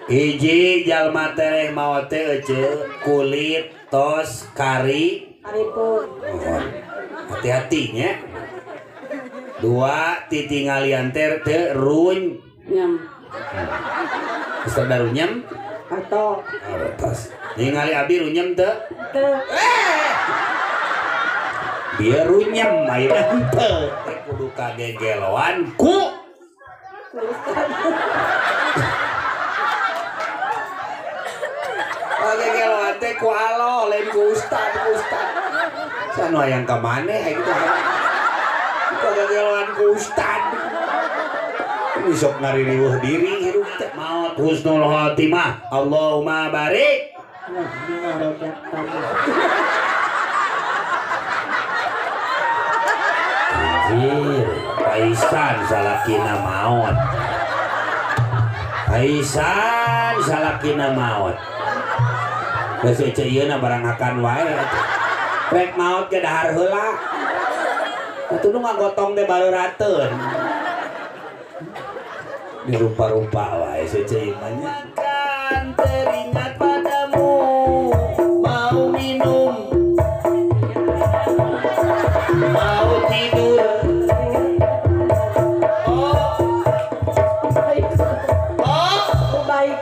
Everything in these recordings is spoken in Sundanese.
Hiji jalma tereh maot teh ece kulit tos kari karipun. Hati-hati nya. Dua titingalian teh teu runy nyem. Ustaz runyem atau tos. Ningali abi runyem teu? Teu. Dia runyem ayeuna teu. Teh kudu kagegeloan ku kagegeloan teh ku alo lain ku ustad, ku ustad. Sanu hayang ka maneh hayang teh. Kagegeloan ku ustad. Sok ngaririweuh diri hirup teh maot husnul khotimah. Allahumma barik. Anjir, paisan salakina maot. Paisan salakina maot. Geus ece ieu na barang akan wae. Rek maot ge dahar heula. Atuh nu ngagotong teh baleurateun. Dirupa-rupa wae ece ieu mah nya. Makan teringat padamu, mau minum, mau tidur. Oh, oh, baik.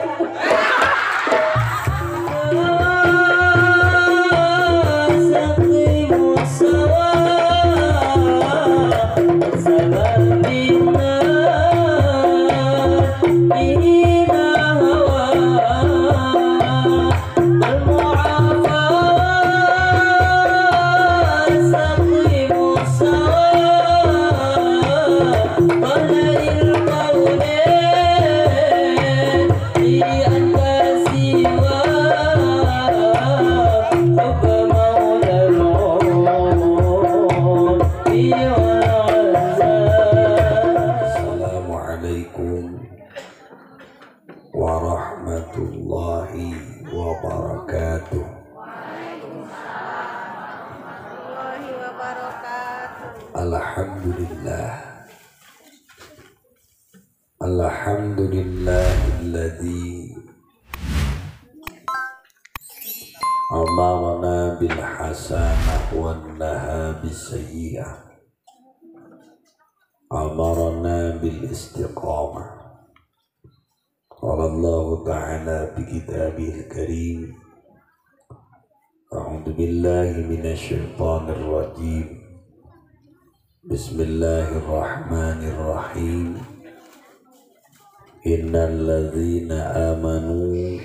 Warahmatullahi wabarakatuh. Waalaikumsalam warahmatullahi wabarakatuh. Alhamdulillah. Alhamdulillahilladzi amarna bil hasanah wa naha bis sayyi'ah. Amarna bil istiqamah. قال الله تعالى بكتابه الكريم أعوذ بالله من الشيطان الرجيم بسم الله الرحمن الرحيم إن الذين آمنوا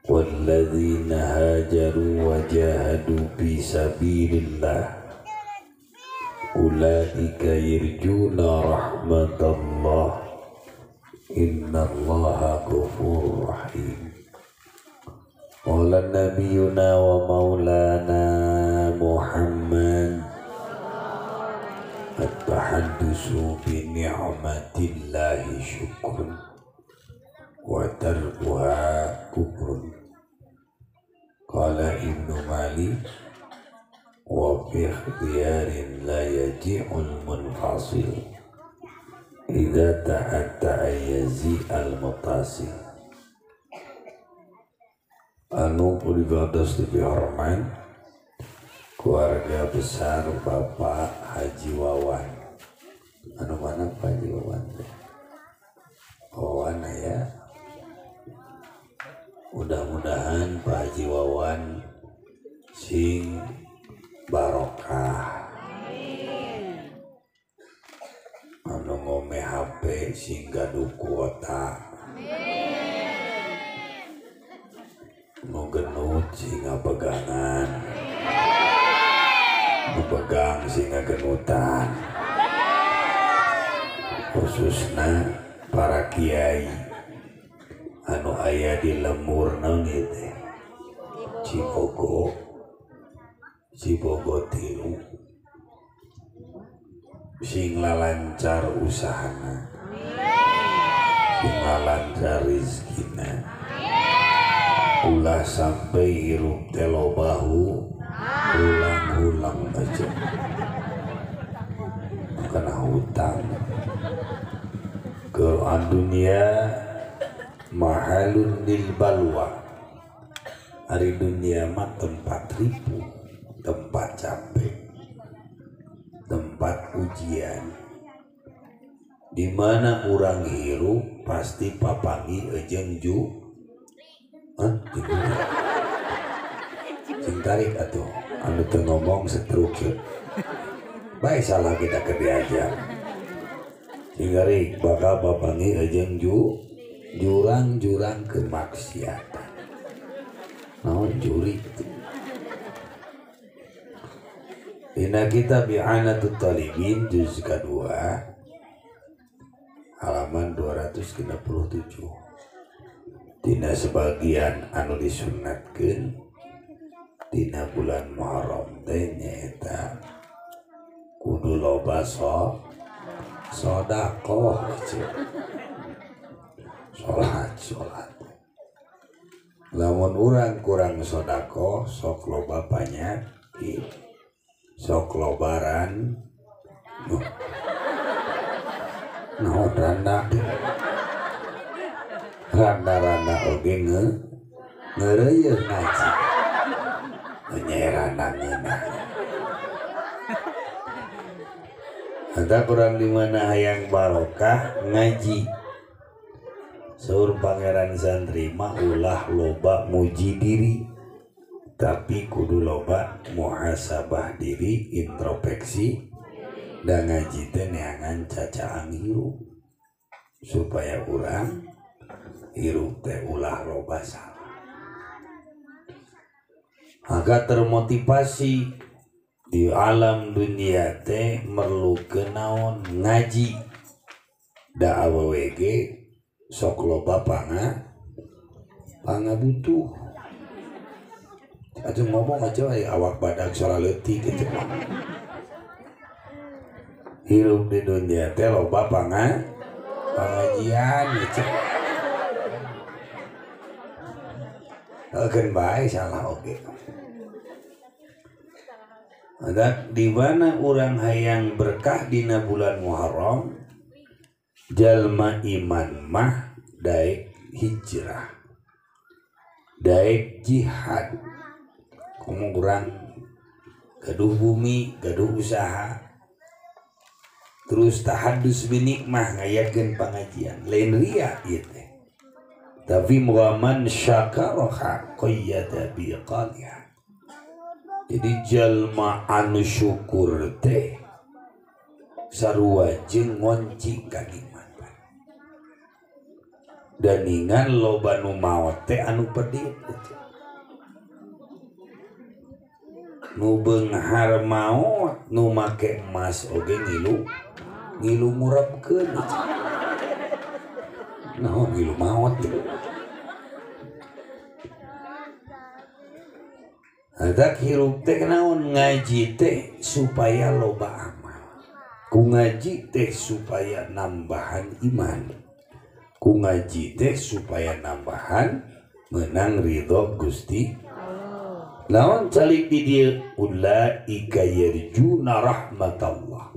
والذين هاجروا وجاهدوا في سبيل الله أولئك يرجون رحمة الله Inna allaha ghafurur rahim. Qala nabiyuna wa maulana Muhammad at-tahaddusu bi ni'matillahi syukrun wa tarkuha kufrun. Qala Ibnu Malik wa fi ikhtiyarin la yaji'ul munfasil idza ta'atta ayazi al-mutasil. Anu pribados dihormat keluarga besar Bapak Haji Wawan. Anu mana Pak Haji Wawan? Wawan ya. Mudah-mudahan Pak Haji Wawan sing barokah. Anu ngome HP sing gaduh kuota. Nu genut sing ngapegangan. Nu pegang sing ngagenutan. Khususna para kiai anu aya di lemur naon ieu teh? Cibogo. Cibogo tilu. Sing lancar usahana, sing lancar rizkina, ulah sampai hirup teh loba hulang-hulang aja, kena hutang. Quran dunia Mahalun lil balwa. Ari dunia mah tempat ripuh, tempat capek, tempat ujian. Di mana urang hirup pasti papanggih jeung ju. Hah? Cing tarik atuh anu teu ngomong setruk ya. Bae salah kita ke diajar. Cing tarik bakal papanggih jeung ju jurang-jurang kemaksiatan. Naon juri itu. Dina kitab I'anatul Talibin juz kedua halaman 267. Dina sebagian anu disunatkeun dina bulan Muharram teh nyaeta kudu loba sedekah, salat. Lamun urang kurang sedekah sok loba panyakit, sok lobaran naon randa randa-randa oge ngeureuyeun ngaji nya randa ngeunah. Eta kurang di mana hayang barokah ngaji. Saur pangeran santri mah ulah loba muji diri, tapi kudu loba muhasabah diri, introspeksi, dan ngaji teh neangan cacaang hirup supaya urang hirup teh ulah loba salah. Maka termotivasi di alam dunia teh merlukeun naon ngaji. Da awewe ge sok loba panga butuh. Atuh ngomong aja awak badak suara leutik gitu. Hirup di dunia teh loba pangajian gitu. Keun bae salah oge. Ada di mana urang hayang berkah dina bulan Muharram, jalma iman mah daek hijrah, daek jihad. Komo urang gaduh bumi, gaduh usaha, terus tahadus binikmah ngayakeun pangajian, lain ria ieu teh. Tapi waman syakaraha qayyada biqaliha. Jadi jalma anu syukur teh sarua jeung ngonci kanikmatan. Dan ingan loba nu maot teh anu pedit. Nu beunghar maot nu make emas oge ngilu ngurapkeun. Naon ngilu maot. Ada hirup teh naon ngaji teh supaya loba amal. Ku ngaji teh supaya nambahan iman. Ku ngaji teh supaya nambahan menang ridho Gusti. Naon calik di dieu ulaika yarjuna rahmatallah.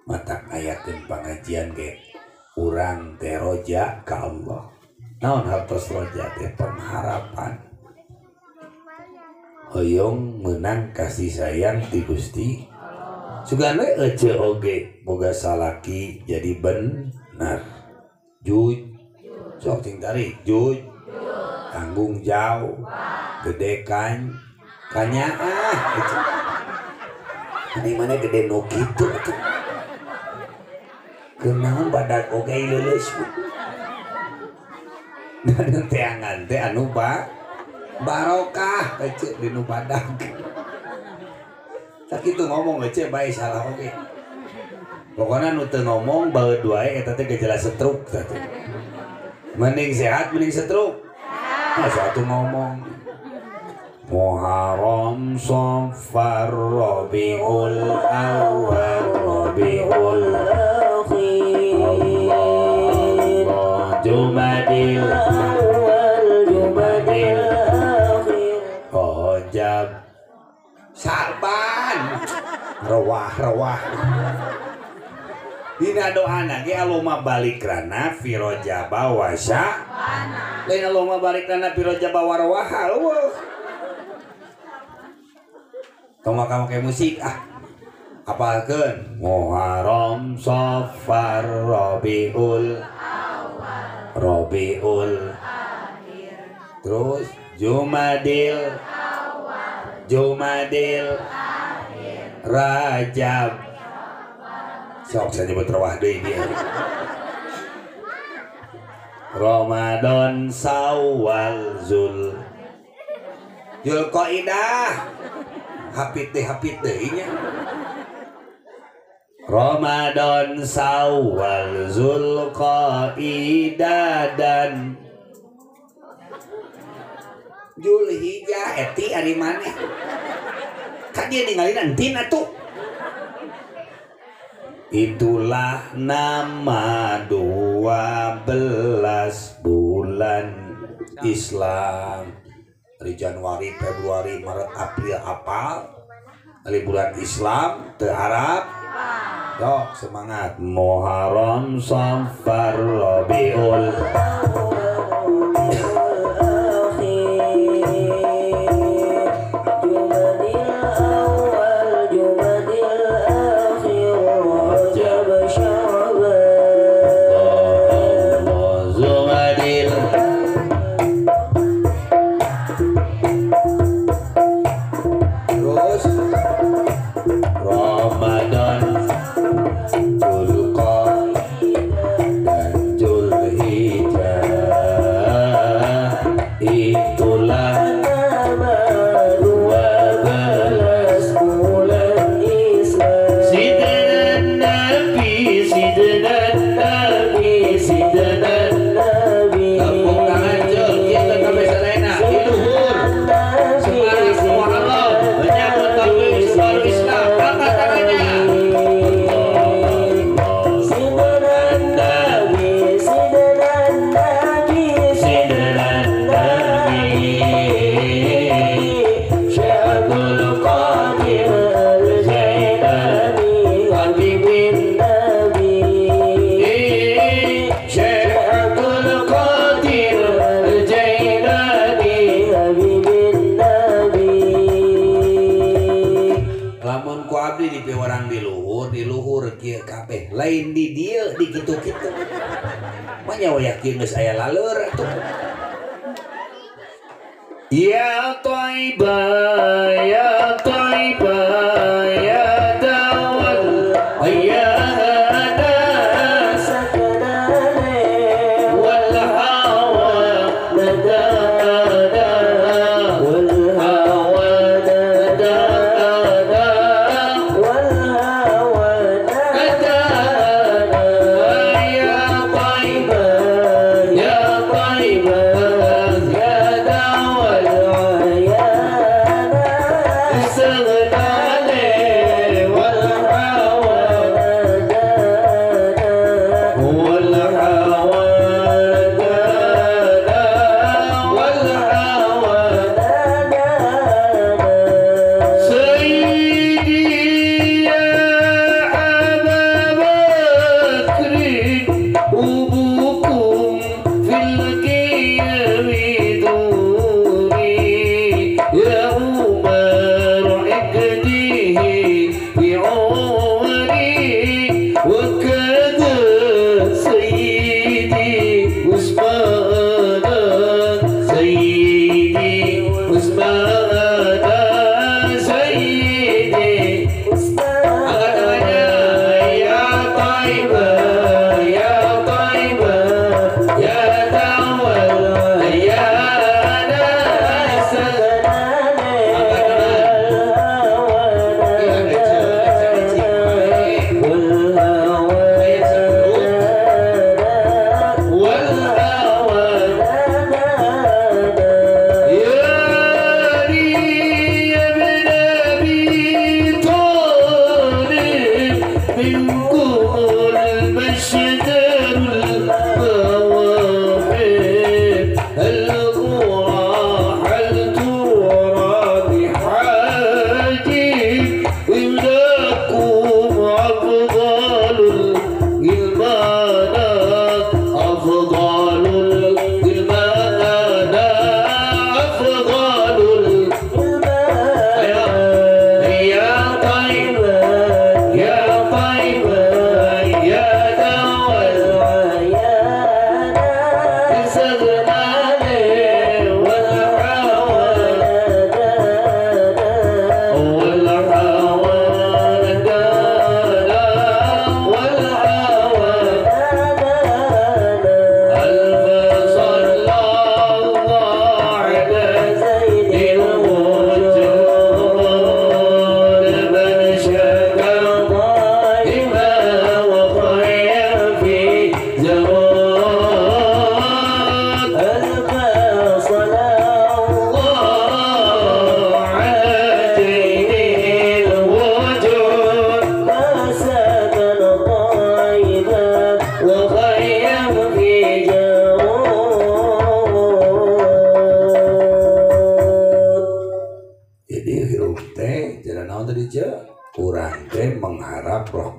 Mata ayakeun pangajian ge urang teh roja ka Allah. Naon hartos roja teh pengharapan. Hoyong menang kasih sayang ti Gusti. Sugana ece oge boga salaki jadi benar. Juj sok cing tarik juj tanggung jauh gede kan kanyaah gitu. Ini mana gede no gitu atuh. Kunaon badak oge leuleus. Dan teangan teh anu barokah ece di nu badak. Sakitu ngomong ece bae salah oge. Pokona nu teu ngomong baeud wae eta teh gejala stroke teh. Mending sehat mending stroke. Masa atuh ngomong Muharram Safar Rabiul Awal Rabiul Akhir Allah Jumadil Awal Jumadil Akhir Rajab Sa'ban rewah-rewah. Dina doana ge Allahumma balik lana fi rajaba wa sya'bana. Lain Allahumma balik lana fi rajaba wa rawaha. Eueuh. Tong make musik ah. Apalkeun Muharram Safar Rabiul Awal Rabiul Akhir. Terus Jumadil Awal Jumadil Akhir Rajab. Sok saya nyebut rawah deui dia. Ramadan Sawal Zul Zulqaidah. Hapit deui nya. Ramadan Sawal Zulqaidah dan Julhijjah eti ari maneh. Kan dia ninggalin entin atuh. Itulah nama 12 bulan Islam. Dari Januari, Februari, Maret, April apal. Dari bulan Islam ke Arab. Yok semangat. Muharram Safar Rabiul lain di dia di kitu-kitu manya yakin geus aya laleur atuh. Ya Thaibah ya Thaibah ya dawal ya hada sakanane wal hawa nadana wal hawa nadana wal hawa nadana ya Thaibah ya Thaibah ya dawal ya.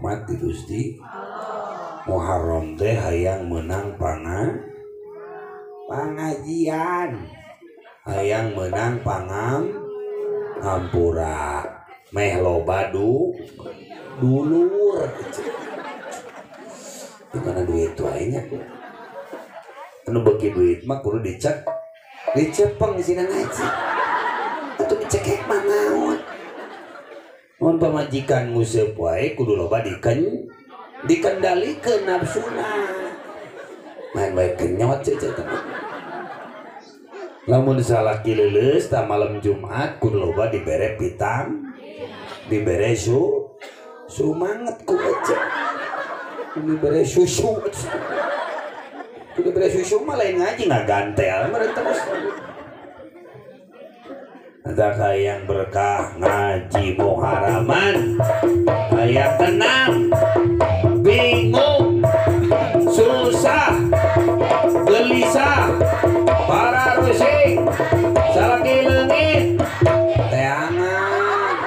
rahmat di Gusti Muharram teh hayang menang pangajian, hayang menang pangampura, meh loba dulur. Itu karena duit wae nya. Anu beuki duit mah kudu dicek, dicepeng sina ngaji. Atuh dicekek mah naon. Mun pamajikan nguseup wae kudu loba dikendalikeun nafsuna. Main wae kenyot ceu teh. Lamun salaki leuleus ta malam Jumat kudu loba dibere pitang, dibere sumanget ku ece. Dibere susu. Kudu dibere susu mah lain ngaji ngagantel meureun terus. Ada hayang berkah ngaji Muharraman, hayang tenang, bingung, susah, gelisah, para rusing, salaki leungit, teangan,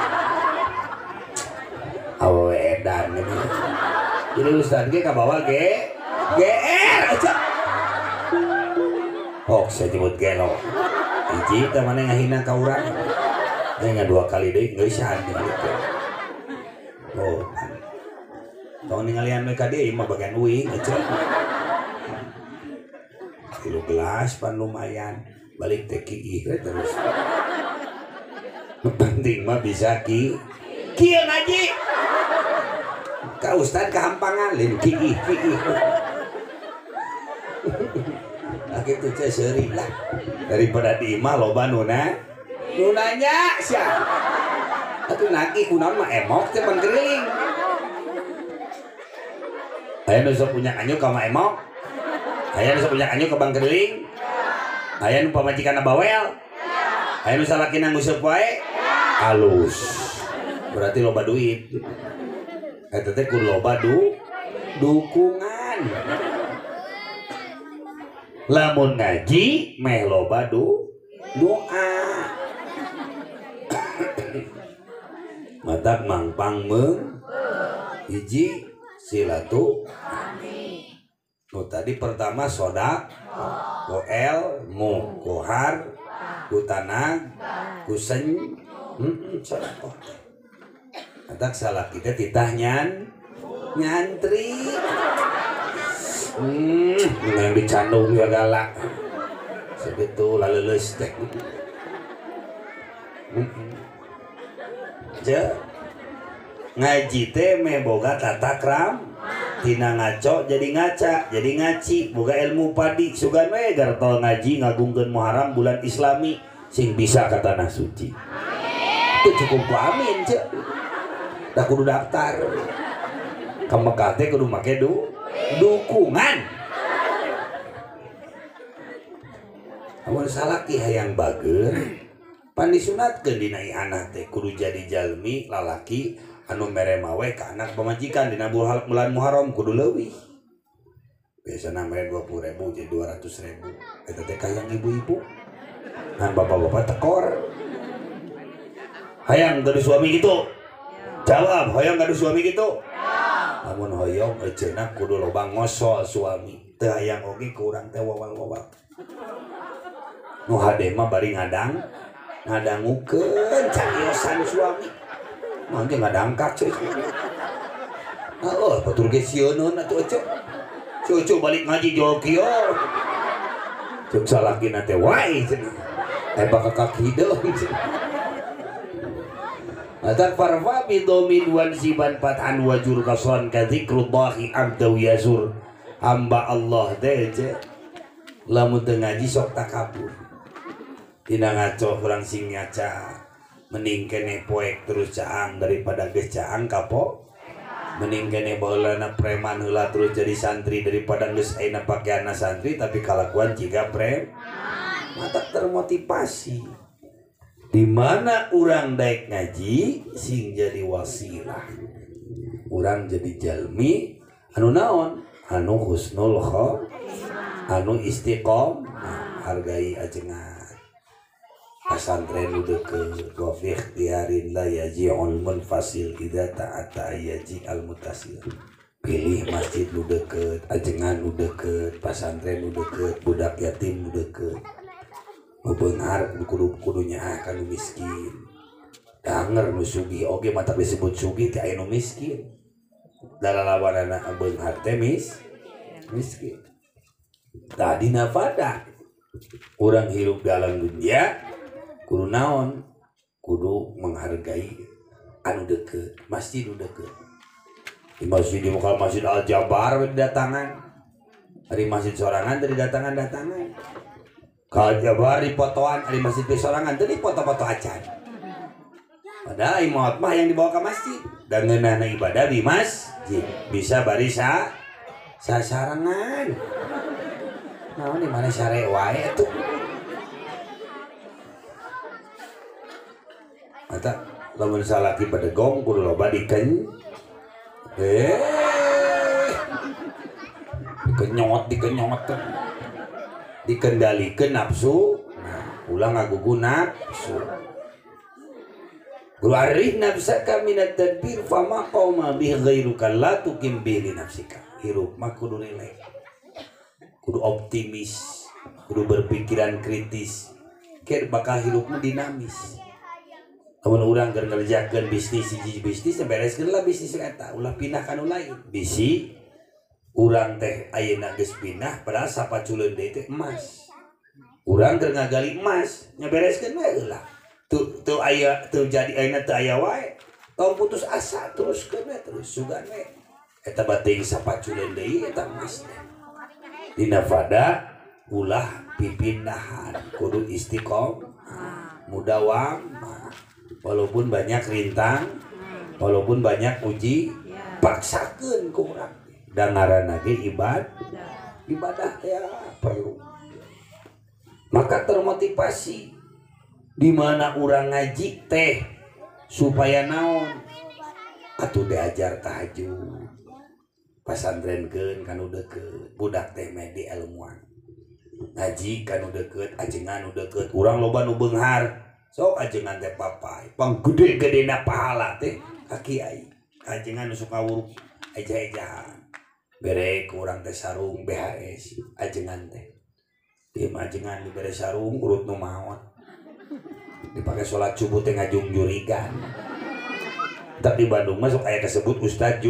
awewe edan. Jadi ustad ge kabawa ge, GR aja. Oh, saya jemput gelo. Hiji teh maneh ngahina ka urang. Teh dua kali deui geusan gitu. Oh. Tong ningalian we ka dieu mah bagian uing aja. 3 gelas pan lumayan, balik teh kiih we terus. Nu penting mah bisa ki. Kieu ngaji. Ka ustad kahampangan lain kiih kiih. Gitu ceh seuri lah daripada di imah loba nu nanya sia atuh nagih kunaon mah emok teh pangkeriling aya nu sok punya anyu ka mah emok, aya nu sok punya anyu ka bangkeriling, aya nu pamajikanna bawel, aya nu salakina nguseup wae alus berarti loba duit eta teh kudu loba dukungan. Lamun ngaji meh loba doa. Matak mangpang meung hiji silaturahmi. Nu tadi pertama sodak, ku ilmu, ku har, ku tanah, ku sen, sodakoh. Matak salah kita titah nyantri. Yang dicandung ya galak segitu laleuleus teh. Ngaji teh meh boga tata krama, tina ngaco jadi ngaca, jadi ngaci, boga ilmu padi sugan we gartol ngaji ngagungkeun Muharram bulan Islami sing bisa ka tanah suci. Itu cukup ku amin ce. Da kudu daftar. Ka Mekah teh kudu make dukungan. Amun salaki hayang bager pan disunatkeun dina anak teh kudu jadi jalmi lalaki anu mere mawe ka anak pamajikan dina bulan Muharram kudu leuwih. Biasana mere 20.000 jadi 200.000. Eta teh hayang ibu-ibu. Ngan bapak-bapak tekor. Hayang gaduh suami gitu. Jawab, hayang gaduh suami gitu. Lamun hoyong eceuna kudu loba ngosol suami. Teu hayang oge ku urang teh wawal-wawal. Nu hade mah bari ngadangukeun cariosan suami. Mah ge ngadangkak ceu. Heeh, batur ge sieuneun atuh ece. Cucu balik ngaji jol kieu. Ceuk salakina teh wae cenah. Eh bakal ka hideung cenah. Atak farfa bidomin wan siban pat'an wajur kason ka zikrullahi abdaw yazur. Hamba Allah teh ce lamun teu ngaji sok takabur. Tina ngaco kurang sing ngaca. Mending keneh poek terus caang daripada geus caang kapok. Mending keneh baheulana preman heula terus jadi santri daripada geus ayeuna pakeanna santri tapi kalakuan jiga preman. Mata termotivasi. Di mana urang daek ngaji sing jadi wasilah. Urang jadi jalmi anu naon? Anu husnul khotimah, anu istiqomah, hargai ajengan. Pasantren nu deukeut wa fi ikhtiyarin la yaji'ul munfasil idza ta'ata yaji al mutasil. Pilih masjid nu deukeut, ajengan nu deukeut, pasantren nu deukeut, budak yatim nu deukeut. Nu beunghar kudu nyaah ka nu miskin. Danger nu sugih oge matak disebut sugih teh aya nu miskin. Dalalawanana beunghar teh miskin. Tah dina pada urang hirup dalam dunia kudu naon? Kudu menghargai anu deukeut, masjid nu deukeut. Di masjid di muka Masjid Al Jabar didatangan. Ari masjid sorangan teu didatangan-datangan. Ka Al Jabar dipotoan, ari masjid sorangan teu dipoto-foto acan. Padahal maot mah yang dibawa ke masjid dan ngeunahna ibadah di masjid bisa bari sasarengan. Naon di mana sare wae atuh. Mata lamun salaki bedegong kudu loba dikenyot dikendalikeun nafsu. Nah, ulah ngagugu nafsu. Warih nafsaka minat tadbir fama qauma bi ghairuka la tuqim bi li nafsika. Hirup mah kudu rileks, kudu optimis, kudu berpikiran kritis. Keur bakal hirupna dinamis. Lamun urang keur ngerjakeun bisnis hiji bisnis bereskeun lah bisnis eta, ulah pindah ka nu lain. Bisi urang teh ayeuna geus pindah padahal sapaculeun deui teh emas. Urang keur ngagali emas, nya bereskeun we heula. Teu aya teu jadi ayeuna teu aya wae. Tong putus asa teruskeun we terus sugan we. Eta bating sapaculeun deui eta emas teh. Dina fada ulah pipindahan, kudu istiqomah, mudawamah. Walaupun banyak rintang, walaupun banyak uji, paksakeun ku urang. Da ngaranna ge ibadah ya perlu. Maka termotivasi di mana urang ngaji teh supaya naon? Atuh diajar tahajud. Pasantrenkeun ka nu deukeut, budak teh meh dielmuan. Ngaji ka nu deukeut, ajengan nu deukeut, urang loba nu beunghar. Sok ajengan teh papai, panggede-gedena pahala teh ka kiai. Ajengan nu suka wuruk eja-ejahan. Bere ku urang teh sarung BHS ajengan teh. Ieu mah ajengan dibere sarung urut nu maot. Dipake salat subuh teh ngajungjurigan. Tapi di Bandung mah sok aya kasebut ustaz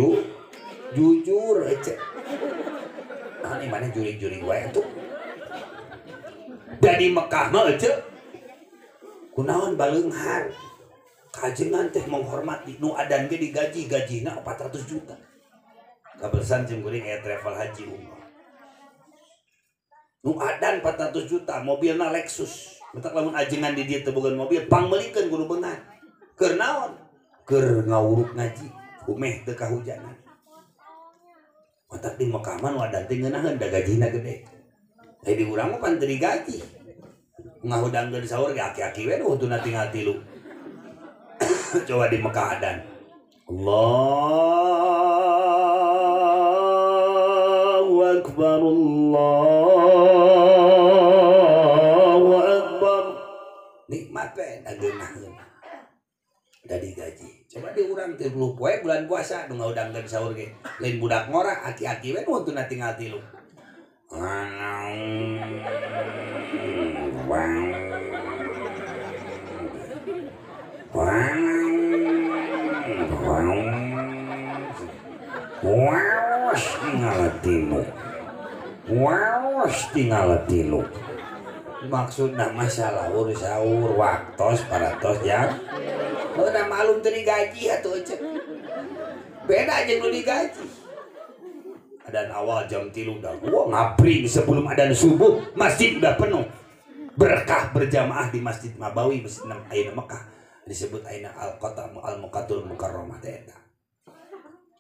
jujur ece. Ah ini mana jurig-jurig wae atuh. Da di Mekah mah ece. Kunaon baleunghar. Kajengan teh menghormati nu adan ge digaji, gajina 400 juta. Kabersan jeung kuring aya travel haji umrah. Nu adan 400 juta, mobilna Lexus. Mentak lamun ajengan di dieu teu boga mobil, pangmeulikeun kudu beunghar. Keur naon? Keur ngawuruk ngaji, umeh teu kahujanan. Matak di Mekah mah nu adan teh ngeunaheun da gajina gede. Tapi di urang mah pan teu digaji. Ngahudangkeun sahur ge aki-aki we nu hutuna tinggal tilu. Coba di Mekah adan. Allahu akbar, Allahu akbar. Nikmat we da geunaheun. Da digaji. Coba di urang 30 poe bulan puasa nu ngahudangkeun sahur ge. Lain budak ngora aki-aki we nu hutuna tinggal tilu. Tinggal tilu. Maksudna masalah sahur sahur waktos paratos jam. Udah malum teu digaji atuh cek. Beda jeung nu digaji. Adan awal jam 3 udah gua ngabring sebelum adan subuh masjid udah penuh. Berkah berjamaah di Masjid Nabawi, Masjid Aina Mekah disebut Aina Al-Qata Al-Muqatul Mukarramah teh eta.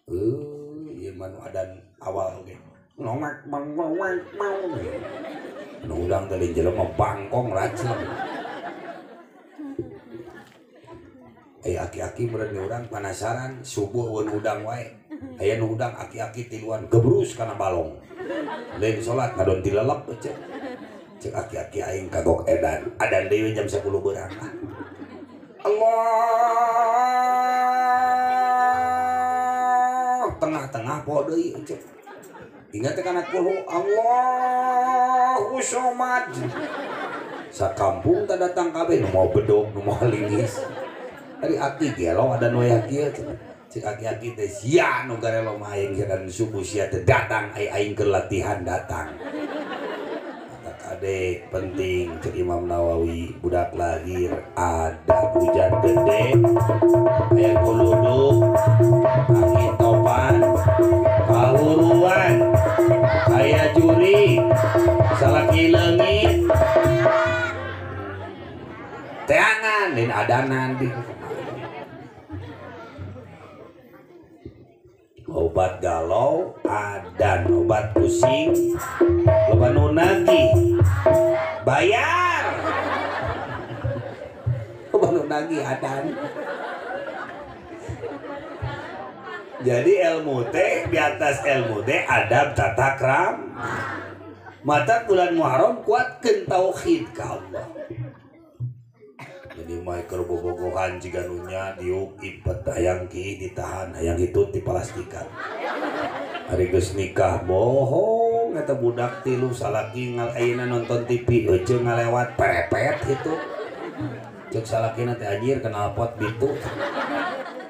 Ieu mah nu adan awal oge. Nongak bang bang mau. Nu udang teh jelema bangkong racun. Aki-aki meureun urang penasaran subuh eueun udang wae. Aya nu udang aki-aki tiluan gebrus kana balong. Lain salat ngadon tilelep ece. Cek aki-aki aing kagok edan. Adan deui jam 10 beurang. Allah tengah-tengah poho deui cek. Ingat teh kana kulhu Allahu somad. Sakampung teh datang kabeh nu mau bedog nu mau lingis. Ari aki gelo adan wayah kieu cenah. Cek aki-aki teh sia nu garelo mah aing dan subuh sia teh datang ai aing keur latihan datang. Adek penting cek Imam Nawawi budak lahir ada hujan gede aya guludug angin topan kahuruan aya juri salaki leungit teangan din adanan di obat galau adan obat pusing loba nu nagih bayar loba nu nagih adan. Jadi ilmu teh di atas ilmu teh adab tata krama. Mata bulan Muharram kuatkeun tauhid ka Allah. Jadi mah keur bobogohan jiga nu nya diuk ipet hayang ki ditahan hayang hitut dipalastikan. Ari geus nikah bohong eta budak tilu salaki ngal ayeuna nonton TV euceung ngalewat perepet kitu. Ceuk salakina teh anjir knalpot bitu.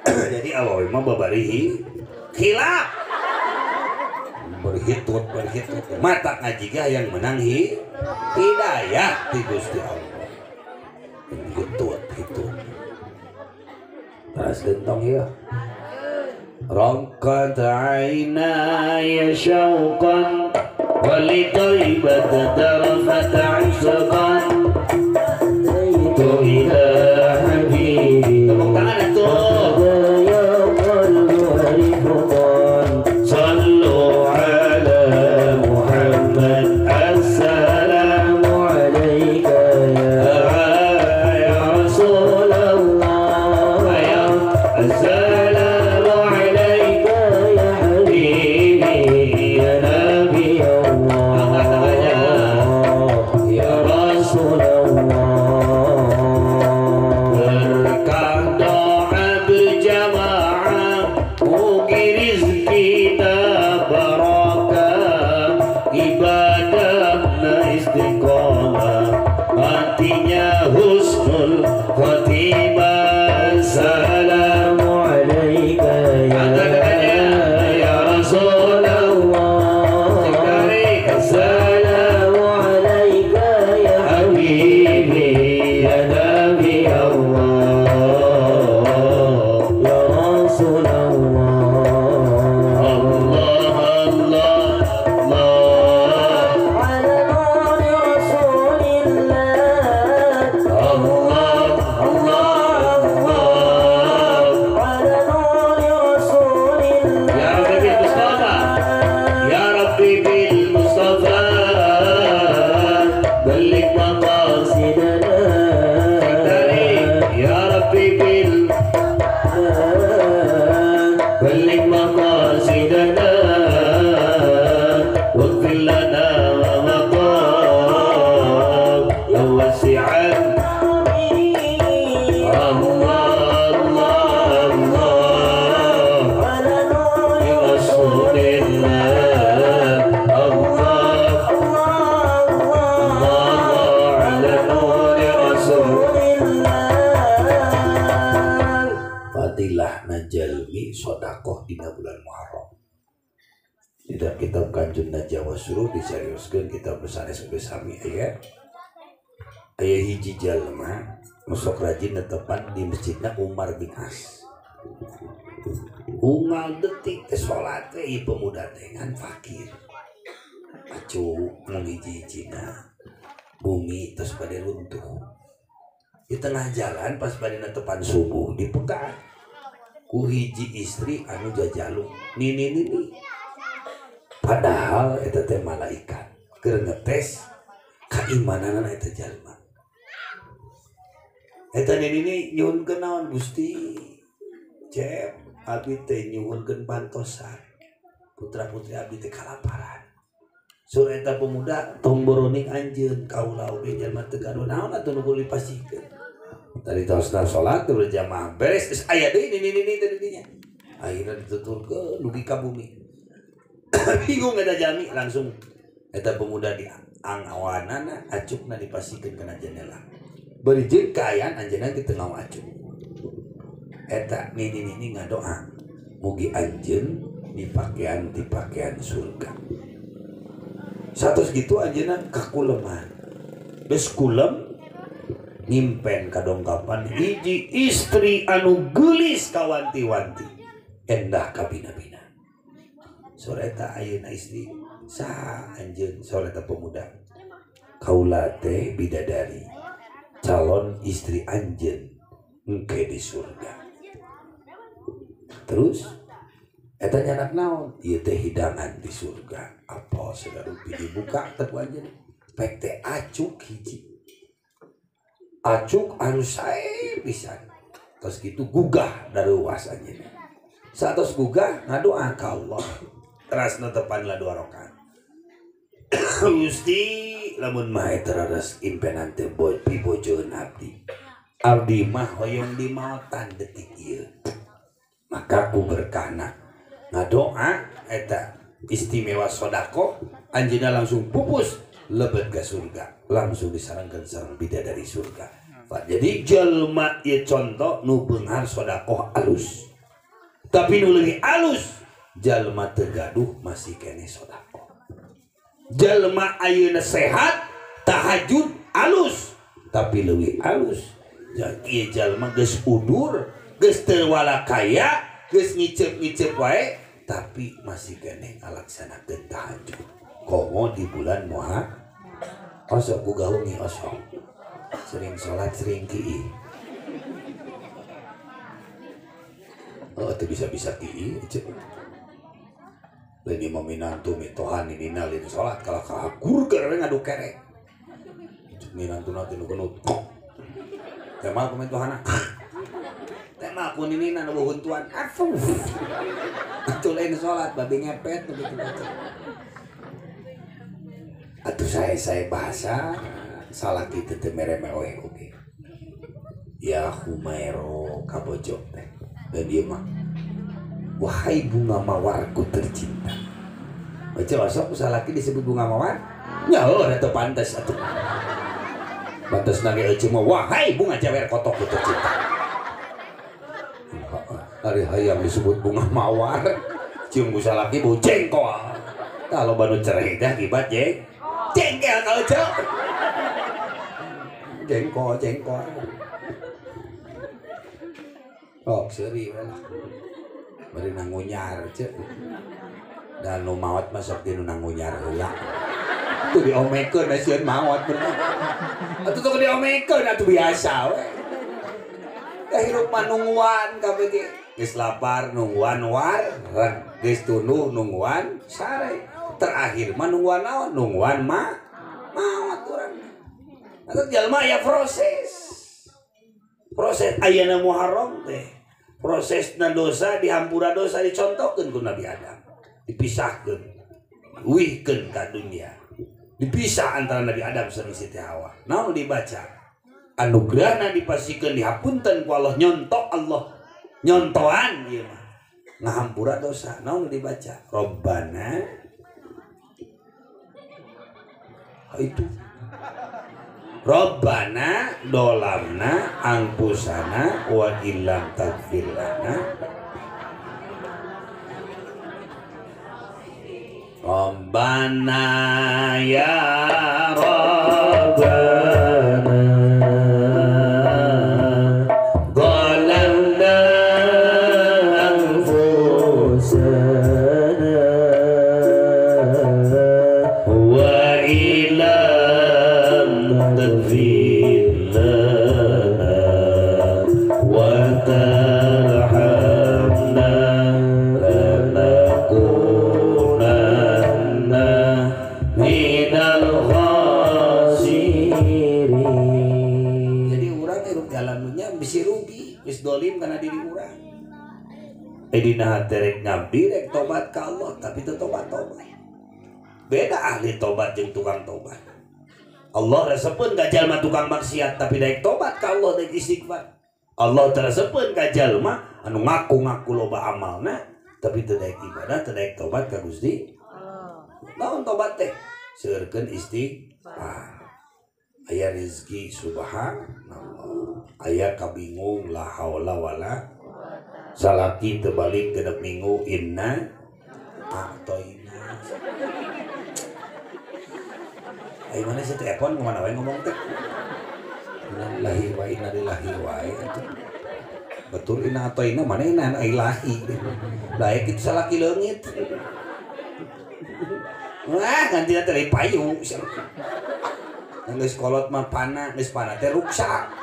Jadi awewe mah babarihi khilaf. Berhitut berhitut mata ngaji ge hayang menang hidayah ti Gusti Allah. Hitut terus gentong ya. Raqat aynaya syauqan wa li taibata tarfat 'ishqan itu ila habibi. Tepuk tangan atuh. Ya qalbu harifuqan sallu ala Muhammad assalamu alayka ya Rasulullah assalamu alayka ya habibi ya Nabi Allah ya Rasulullah. Berkah doa berjamaah mugi rizki barakah ibadahna istiqomah matinya husnul khotimah. Assalamu alayka ya Rasulullah assalamu alayka ya habibi ya Nabi Allah ya Rasulullah. Allah Allah Allah ala nuri Rasulillah Allah Allah Allah ala nuri Rasulillah. Ya Rabbi bil Mustafa Ya Rabbi bil Mustafa balligh maqasidana Ya Rabbi bil balligh maqasidana waghfir lana ma madha wa wasi'an Allah Allah Allah ala nuri Rasulillah Allah Allah ala nuri Rasulillah. Fadilah najalmi sodakoh dina bulan Muharram. Di dalam kitab Kanjeng Najwa Suruh diseriuskeun kitab sanes geus sami aya aya hiji jalma nu sok rajin netepan di masjidna Umar bin As. Unggal detik teh salat teh ieu pemuda teh ngan fakir. Acu mung hiji-hijina bumi terus bade runtuh. Di tengah jalan pas bade netepan subuh dipegat ku hiji istri anu jajaluk nini nini. Padahal eta teh malaikat keur ngetes kaimananana eta jalma. Eta nini nini nyuhunkeun naon Gusti? Cep abdi teh nyuhunkeun bantosan. Putra-putri abdi teh kalaparan. Sur eta pemuda tong boroning anjeun kaula oge jalma teu gaduh naon atuh nu kudu dipasihkeun. Tadi tosna salat berjamaah beres geus aya deui nini-nini teh dinya. Akhirna dituturkeun dugi ka bumi. Bingung eta jalmi langsung eta pemuda di angawanana acukna dipasihkeun kana jendela. Bari jeung kaayaan anjeunna di tengah acuk. Eta nini-nini ngadoa mugi anjeun dipakean di pakaian surga. Satos gitu anjeunna kakuleman. Geus kulem nyimpen kadongkapan hiji istri anu geulis kawanti-wanti endah kabina-bina. Sore eta ayeuna istri saha anjeun sore eta pemuda. Kaula teh bidadari calon istri anjeun engke di surga. Terus eta nyanak naon? Ieu teh hidangan di surga. Apa sagarupi dibuka teh ku anjeun? Pek teh acuk hiji. Acuk anu sae pisan. Tos kitu gugah daruas anjeun. Satos gugah ngadoa ka Allah. Terasna tepan lah 2 rakaat. Gusti lamun mah eta raras impenan teh pibojoeun abdi. Abdi mah hoyong dimaotan detik ieu. Maka ku berkahna ngadoa eta istimewa sodakoh anjeunna langsung pupus lebet ke surga, langsung disarangkeun sareng bidadari surga. Jadi jelma ieu contoh nu beunghar sodakoh alus, tapi nu leuwih alus jalma teu gaduh masih keneh sodakoh. Jalma ayeuna sehat tahajud alus, tapi leuwih alus ieu jalma geus udur, geus teu walakaya, geus ngiceup-ngiceup wae tapi masih keneh ngalaksanakeun tahajud. Komo di bulan Muharram osok ku gaungi osok sering salat sering ki'i. Oh teu bisa-bisa ki'i cek. Lain imam minantu mitohan ninina lain salat kalah kahagur keur we ngadu kerek. Cek minantuna teh nu genut. Teh mah ku mitohana. Teh mah ku ninina nu huntuan. Afuh. Atuh lain salat babi ngepet begitu gitu. Atuh saya bahasa salah kitu teh mere-mere oge. Ya Humairo kabojok teh. Dan dia mah wahai bunga mawarku tercinta. Baca osok salaki disebut bunga mawar? Nya heuh da teu pantes atuh. Pantes na ge euceum mah wahai bunga jawer kotokku tercinta. Ari hayang disebut bunga mawar, cium ku salaki bau jengkol. Tah loba nu cerai teh akibat jengkel kalau cek. Jengkol, jengkol. Oh, seuri we lah. Bari nangunyar cek. Dan nu maot mah sok di nu nangunyar heula. Tuh diomekeun da sieun maot bener. Atuh teu diomekeun atuh biasa we. Da hirup mah nungguan kabeh ge. Geus lapar nungguan wareg, geus tunduh nungguan sare. Terakhir mah nungguan naon? Nungguan mah maot urang. Atuh jalma aya proses. Proses ayeuna Muharram teh. Prosesna dosa dihampura dosa dicontohkeun ku Nabi Adam. Dipisahkeun. Wihkeun ka dunia. Dipisah antara Nabi Adam sareng Siti Hawa. Naon dibaca? Anugerahna dipasikeun dihapunten ku Allah nyontok Allah. Nyontoan ieu mah. Ngahampura dosa. Naon dibaca? Robbana itu Robbana dolamna angpusana wa illam tagfir lana. Robbana ya Robbana zalamna anfusana wa illam taghfir lana wa tarhamna lanakunanna minal khasirin. Jadi urang hirup dalamnya bisi rugi, geus dolim kana diri urang. Dina hate rek ngabdi rek tobat ka Allah, tapi teu tobat-tobat. Beda ahli tobat jeung tukang tobat. Allah resepeun ka jalma tukang maksiat tapi daek tobat ka Allah daek istighfar. Allah resepeun ka jalma anu ngaku-ngaku loba amalna tapi teu daek ibadah, teu daek tobat ka Gusti. Naon tobat teh? Seueurkeun istighfar. Aya rezeki subhanallah. Aya kabingung la haula wala salaki teu balik genep minggu inna a'toina. Ayo mana sih telepon kemana wae ngomong teh? Innalillahi wa inna ilaihi wae atuh. Betul inna atoina mana inna ilahi. Lae kitu salaki leungit. Wah, gantina teh payu. Geus kolot mah pana, geus pana teh ruksak.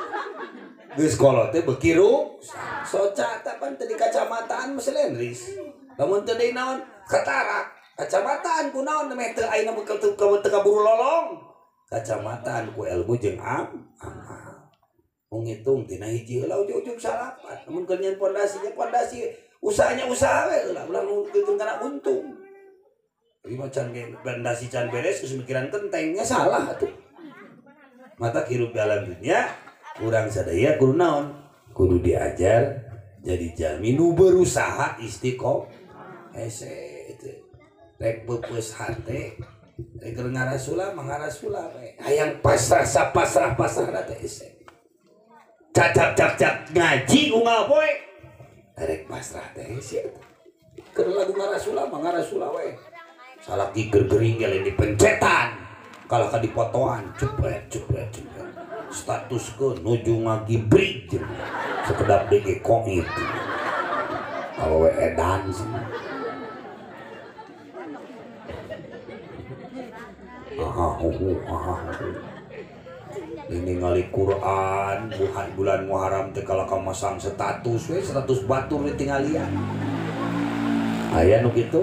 Geus kolot teh beuki ruksak. Soca teh pan teu di kacamataan mah selendris. Lamun teu deui naon? Katarak. Kacamataan ku naon meh teu ayeuna teu kaburu lolong. Kacamataan ku ilmu jeung amal. Ngitung tina hiji heula ujug-ujug salapan. Lamun keur nyeun pondasinya pondasi usahanya usaha we heula ulah ngitung kana untung. Ieu mah can pondasi can beres geus mikiran kentengnya salah atuh. Mata hirup dalam dunia urang sadaya kudu naon? Kudu diajar jadi jalmi nu berusaha istiqomah. Hese itu. Rek peupeus hate rek ngarasula mangarasula we hayang pasrah sapasrah pasrah teh hese cacap cap cap ngaji unggal poe rek pasrah teh hese keur lagu ngarasula mangarasula we salaki gergering ge dipencetan kalah ka dipotoan cepret cepret cepret status ke nuju ngagibrik sekedap deui ge koit awewe edan ini ngali Quran bulan Muharram teh kalah ka masang status we status batur ditinggalian aya nu kitu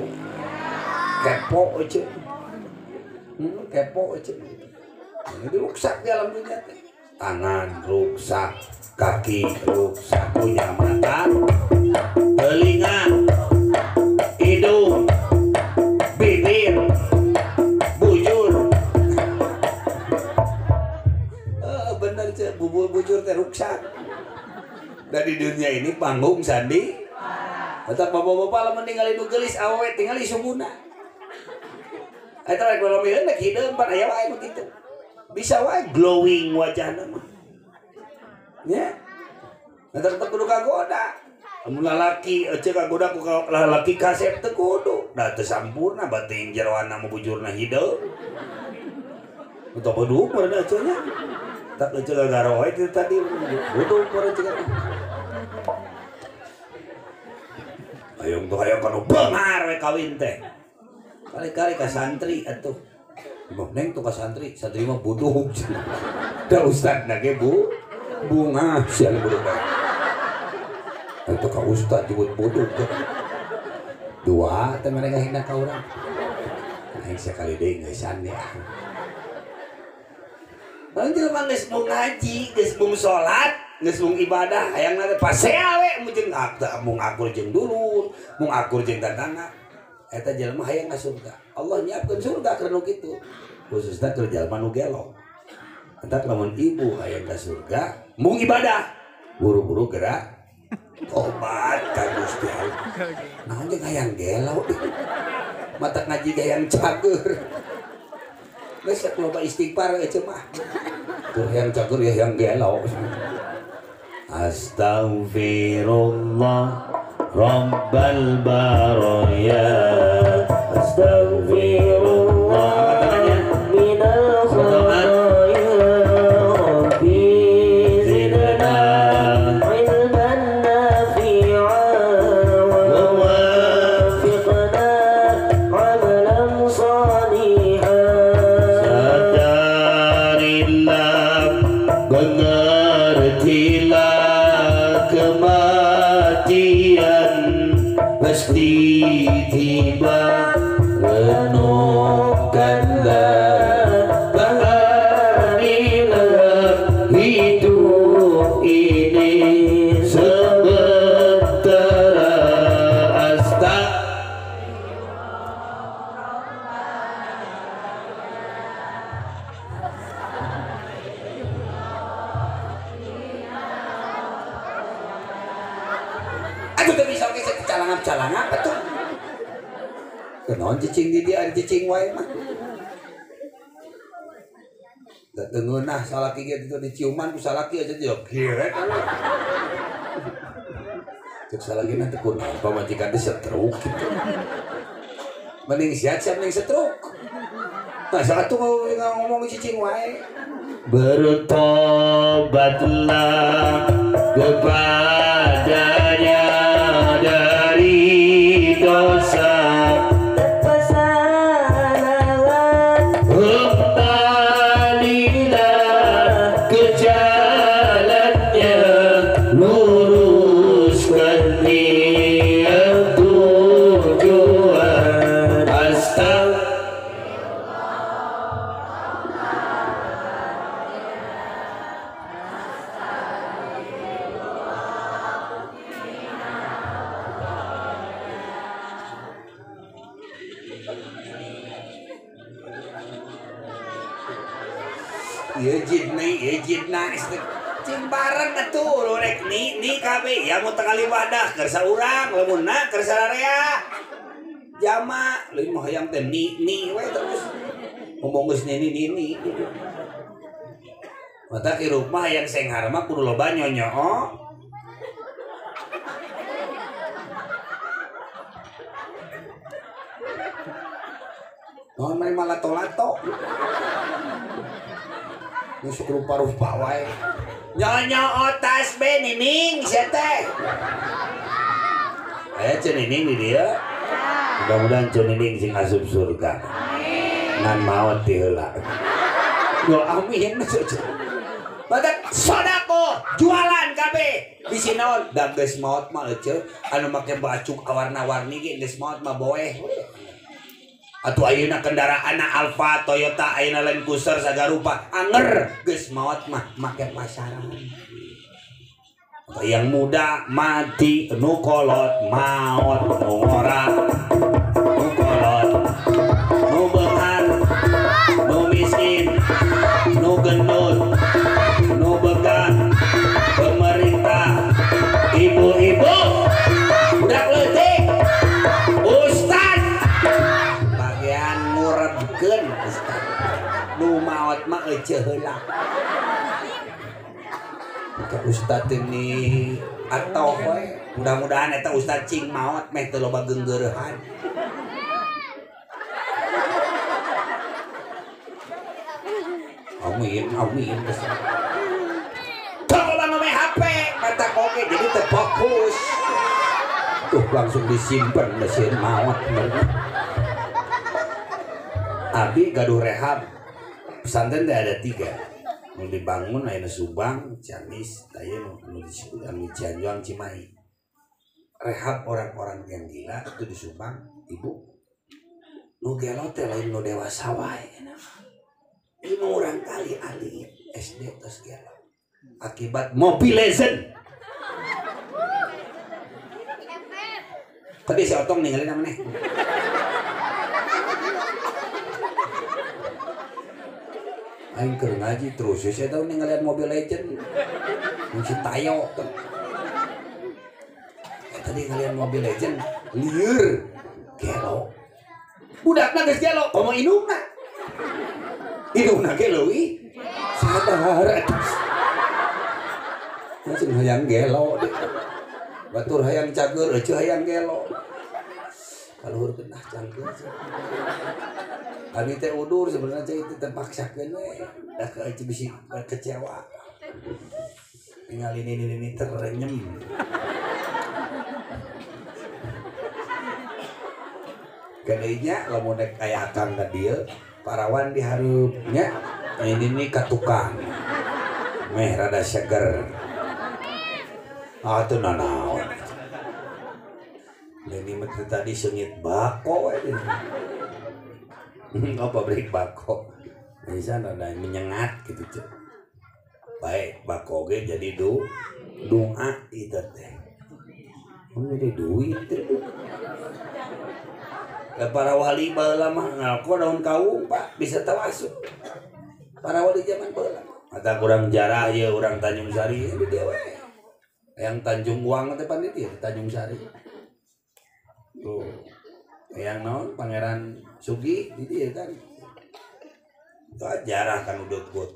kepo euy kepo euy ini ruksak di alam dunia teh tangan ruksak kaki ruksak punya mata telinga hidung bibir bujur. Bener cek bubur bujur teh ruksak. Dari dunia ini panggung sandi. Batak bapak-bapak lamun ningali nu geulis awewe tingali sunguna. Eta rek lomieun rek hideung pan aya wae nu kitu. Bisa wae glowing wajahna mah. Nya. Eta teu kudu kagoda. Lamun lalaki ece kagoda ku lalaki kasep teu kudu. Da teu sampurna bating jeroanna mah bujurna hideung. Atau bodoh meureun ece nya. Tak ece gagaroe itu tadi bodoh meureun ece. Hayang tuh hayang kanu beunghar we kawin teh. Kali-kali ka santri atuh. Imah neng tuh ka santri, santri mah bodoh. Da ustadna ge bu bunga sia bodoh bae. Atuh ka ustad jebut bodoh. Dua teh mereka hina ka urang. Aing sakali deui ngeusan ya. Lamun jelema geus mung ngaji, geus mung salat, geus mung ibadah, hayangna teh pasea we mun mung akur jeung dulur, mung akur jeung tatangga. Eta jelema hayang ka surga. Allah nyiapkeun surga keur nu kitu. Khususna keur jelema nu gelo. Entak lamun ibu hayang ka surga, mung ibadah, buru-buru gerak tobat ka Gusti Allah. Naon jeung hayang gelo? Mata ngaji hayang cager. Geus loba istighfar ece mah. Tuh hayang cager ya hayang gelo. Astaghfirullah Rabbal baraya. Astaghfirullah minal khotoya. Rabbi zidna ilman nafi'a wa wafiqna amalan shalihan. Sadarilah mengertilah kematian pasti tiba. teu bisa oge calangap-calangap atuh. Kunaon cicing di dieu ari cicing wae mah. Da teu ngeunah salaki ge ditu diciuman ku salaki aja dia gerek. Cek salakina teh kunaon pamajikan teh stroke kitu. Mending siap-siap mending stroke. Nah, satu ngomong cicing wae. Bertobatlah kepadanya dari dosa. Kembalilah ke jalannya, luruskan niat tujuan. Astagfirullah. Jidna cing bareng atuh rek ni ni kabeh ya mun teu kaliwadah keur saurang lamunna keur sararea jama leuwih mah hayang teh ni ni we terus ngomong geus ni ni ni mata hirup mah hayang senghar mah kudu loba nyonyoo naon mah malato-lato nusuk rupa-rupa wae. Nyonyo otas be nining sia teh. Aya Ceu Nining di dieu. Mudah-mudahan Ceu Nining sing asup surga. Ngan maot ti heula. Yo amin. Badak sodako jualan kabeh. Bisi naon da geus maot mah euceu anu make baju warna-warni ge geus maot mah boeh. Atuh ayeuna kendaraanna Alfa, Toyota, ayeuna Land Cruiser sagarupa anger geus maot mah make pasaran. Atau yang muda mati nu kolot maot nu ngora nu kolot nu beunghar nu miskin nu gendut nu begang pemerintah ibu-ibu budak leutik ustad bagian ngurebkeun ustad nu maot mah euceuh heula. Ka ustad ini atau we mudah-mudahan eta ustad cing maot meh teu loba geunggeureuhan. Amin amin. Tong loba ngome HP mata oge jadi teu fokus. Tuh langsung disimpen mesin maot. Abi gaduh rehab pesantren teh ada 3 nu dibangun ayeuna Subang, Ciamis, taya nu di Cianjuang, Cimahi. Rehab orang-orang yang gila itu di Subang, ibu nu gelo teh lain nu dewasa wae. Ieu mah urang kali alit SD tos gelo akibat Mobile Legend. Tadi si Otong ninggalin maneh. Aing keur ngaji terus saya tahu nih ngeliat Mobile Legend si Tayo tadi ngeliat Mobile Legend lieur gelo budakna geus gelo komo indungna indungna ge leuwih sadar atuh langsung hayang gelo batur hayang cager euceuh hayang gelo kaluhur genah cangkeun. Kami teh udur sebenarnya cai itu terpaksakeun we da ke bisi kecewa. Tinggal ini terenyem. Gedenya lamun rek aya akang ka dieu, parawan dihareup nya. Ini nih ka tukang. Meh rada seger. Ah teu nanaon. Ini mah tadi seungit bako we. Oh pabrik bako bisa rada menyengat gitu cek. Baik bako ge jadi doa itu teh. Oh jadi duit teh. Para wali baheula mah ngalko daun kaung Pak bisa tawasul. Para wali zaman baheula. Mata kurang jarah ye urang Tanjung Sari di dieu we. Yang Tanjung Uang teh pan di Tanjung Sari. Tuh. Yang naon Pangeran Sugi di dieu kan. Jarah kan udut-gut.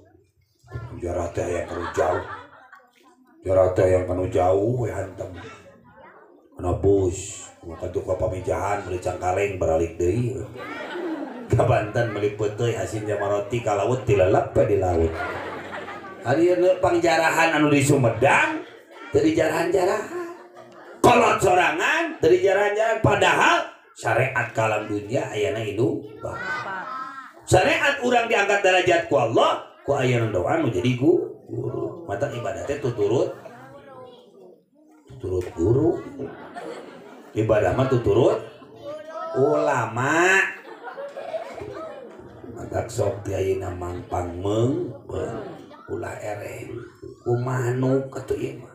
Jarah teh yang kanu jauh. Jarah teh yang kanu jauh we hantem. Kana bus, maka tuh ka pamijahan meuli cangkaleng baralik deui. Ka Banten meuli peuteuy asin jamaroti ka laut tilelep we di laut. Ari ieu pangjarahan anu di Sumedang teu dijarahan-jarahan. Kolot sorangan teu dijarahan-jarahan padahal syariat kalam dunia ayana hidup. Syariat urang diangkat derajat ku Allah, ku ayana doa nu jadi guru. Mata ibadah teh tuturut tuturut guru. Ibadah mah tuturut ulama. Mata sok ti ayeuna mangpang meung ulah ereh. Kumaha manuk atuh ieu mah.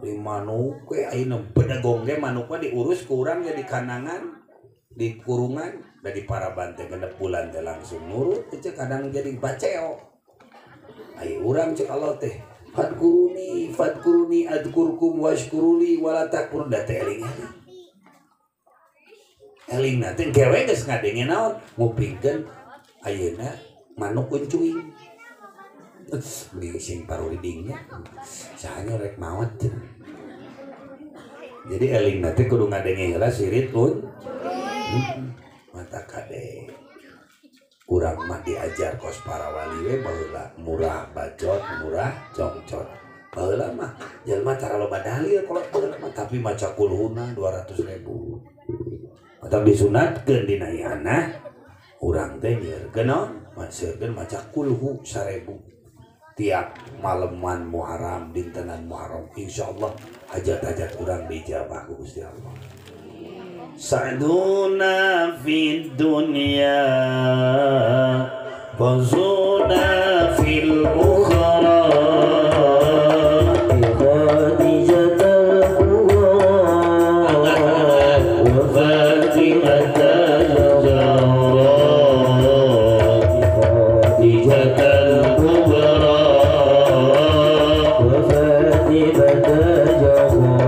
Di manuk we ayeuna bedegong ge manuk mah diurus ku urang jadi kanangan, di kurungan, da di paraban teh genep bulan teh langsung nurut teh kadang jadi baceo. Ai urang cek Allah teh fadkuruni fadkuruni adkurkum washkuruli wala takfurun da teh eling eling na teh gewe geus ngadenge naon ngupingkeun ayeuna manuk uncuing. Beli sing paruridingnya sahanya rek maot. Jadi eling na teh kudu ngadenge heula sirit un mata kade. Urang mah diajar kos para wali we baheula murah bacot murah congcot. Baheula mah jelema tara loba dalil kolot baheula mah tapi maca kulhuna 200.000. Matak disunatkeun dina ihanah urang teh nyeurkeun naon maseurkeun maca kulhu 1000 tiap maleman Muharram dintenan Muharram insyaallah hajat-hajat urang diijabah ku Gusti Allah. Sa'duna fid dunya fawzuna fil ukhra Khadijatul Kubra wa Fatimatul Zahra Khadijatul Kubra wa Fatimatul Zahra.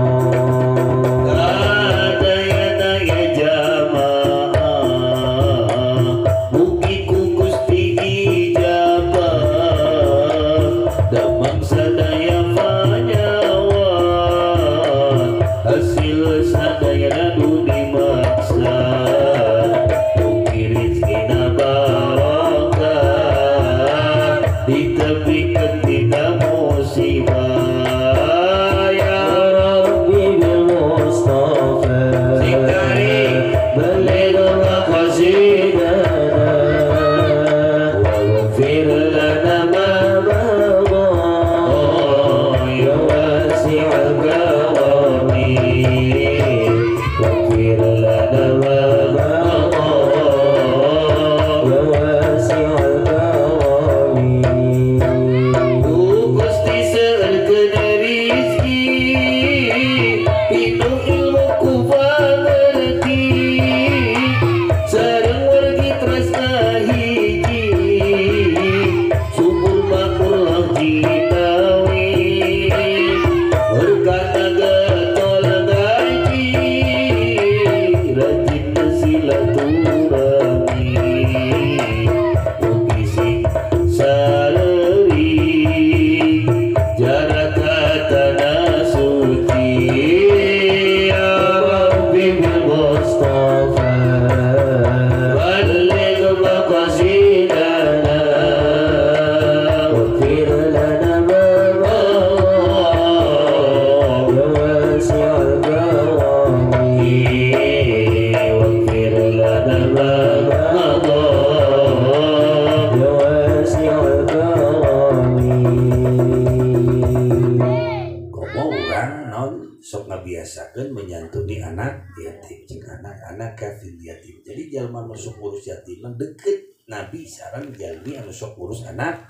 Menyantuni anak yatim, anak-anak kafir yatim. Jadi jalma nu sok ngurus yatim deket Nabi sareng jalmi anu sok ngurus anak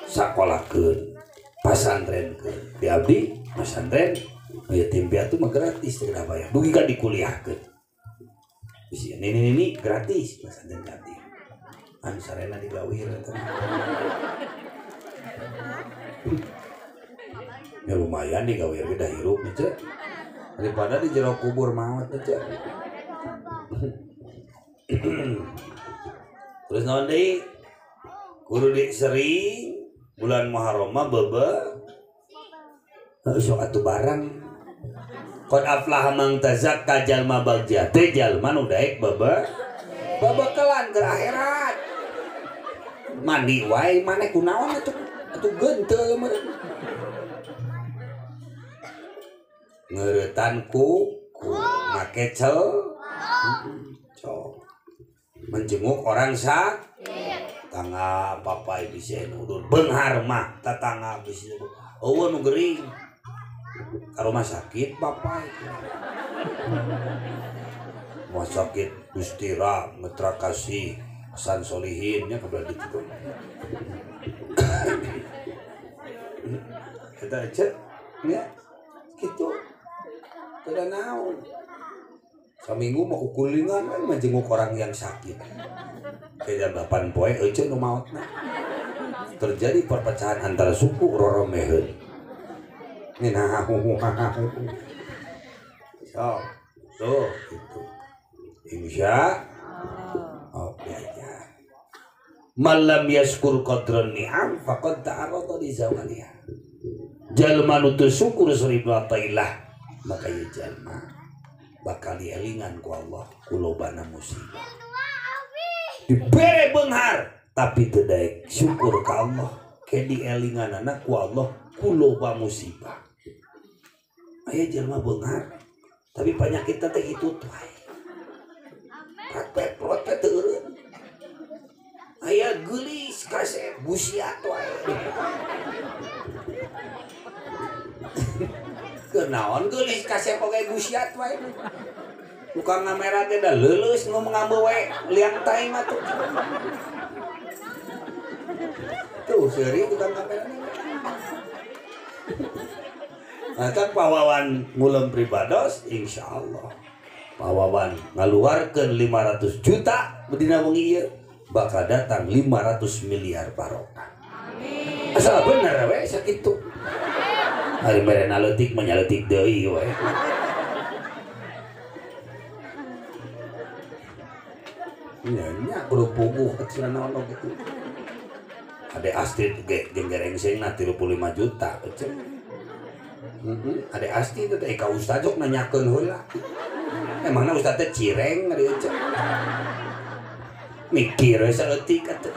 sakolakeun, pasantrenkeun. Di abdi pasantren yatim piatu mah gratis teu bayar. Dugi ka dikuliahkeun. Bisi ini gratis pasantren yatim. Anu sarena digawir eta. Ya lumayan digawe ge da hirup nya daripada di jero kubur maot nya. Terus naon deui? Kudu di sering bulan Muharram mah bebe sok atuh barang. Qad aflaha man tazakka jalma bagja teh jalma nu daek bebe babakalan ke akhirat. Mandi wae maneh kunaon atuh atuh gentel meureun. Ngeuretan ku make cel cok menjenguk orang sakit tangga papai bisa udur benghar mah tetangga bisa eueuh nu gering ka rumah sakit papai rumah sakit Gustira Mitra Kasih Hasan Solihin nya kabelah ditu eta aja nya kitu teu naon. Saminggu mau kukulingan kan menjenguk orang yang sakit. Kayak jam 8 poe euceun nu maotna. Terjadi perpecahan antara suku roromeheun. Nina so, tuh gitu. Insya oke aja. Malam yaskur qadran ni'am faqad ta'arrada li zawaliha. Jalma nu teu syukur seribu atailah maka ye jalma bakal dielingan ku Allah ku lobana musibah. Dibere beunghar tapi teu daek syukur ka Allah ke dielinganana ku Allah ku loba musibah. Aya jelema beunghar tapi penyakitna teh kitu wae. Praktek teu eureun. Aya geulis kasep busiat wae. Kenaon geulis kasep oge gusiat wae. Tukang ngamera teh da leuleus nu ngambe we liang tai mah tuh. Tuh seuri tukang kamera. Nah, kan pawawan ngulem pribados insyaallah. Pawawan ngaluarkeun 500 juta dina wengi ieu bakal datang 500 miliar barokah. Amin. Asal bener we sakitu. Hari merena leutik mah nyaleutik deui we. Nya nya kudu puguh cenah naon gitu. Ade Astrid ge jeung gerengsengna 35 juta cenah. Heeh, ade Astrid teh ka ustaz jok nanyakeun heula. Emangna ustaz teh cireng ari cenah. Mikir we saeutik atuh.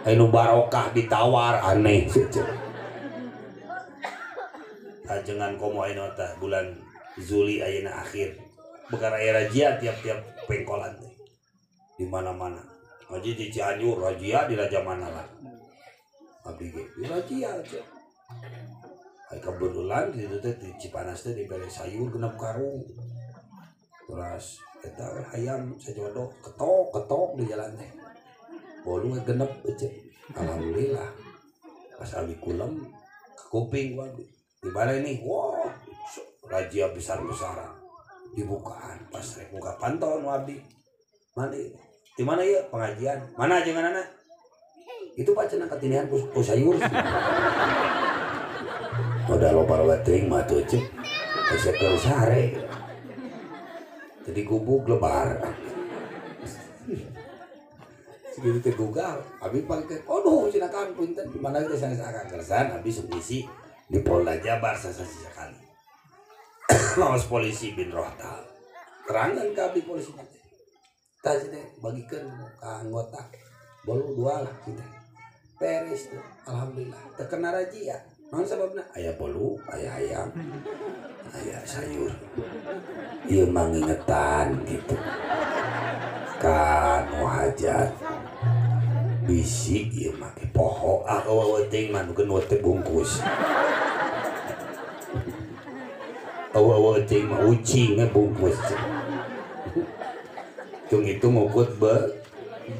Anu barokah ditawar aneh cenah. Ajengan komo ayeuna tah bulan Juli ayeuna akhir. Bekar aya razia tiap-tiap pengkolan teh. Di mana-mana. Ngaji di Cianjur razia di Raja Manala. Abdi ge di razia aja. Ai kebetulan di ditu teh di Cipanas teh dibere sayur genep karung. Terus eta hayam sajodoh ketok-ketok di jalan teh. Bolu genep aja. Alhamdulillah. Pas abdi kulem ke kuping ku abdi. Di mana ini? Wow, razia besar-besaran. Dibukaan pas rek buka pantauan abdi. Mana? Di mana ya pengajian? Mana jangan anak? Itu pak cenah katinihan ku sayur. Udah loba-loba teuing mah tuh cek. Geus keur sare. Jadi gubuk lebar. Segitu teh gugal, abi pangke. Aduh cenah kan punten. Mana teh sanes akang kersan abi sugisi di Polda Jabar sasasi sekali. Maos polisi bin Rohtal. Terangan ka abdi polisi teh. Tah teh bagikeun ka anggota. Bolu dua lah kita. Beres tuh, alhamdulillah. Terkena razia. Naon sababna? Aya bolu, aya ayam, aya sayur. Ieu mangingetan gitu. Ka nu hajat. Bisi ieu make poho ah eueuh teuing mah nu teh bungkus. Eueuh teuing mah ucing bungkus. Tung itu ngukut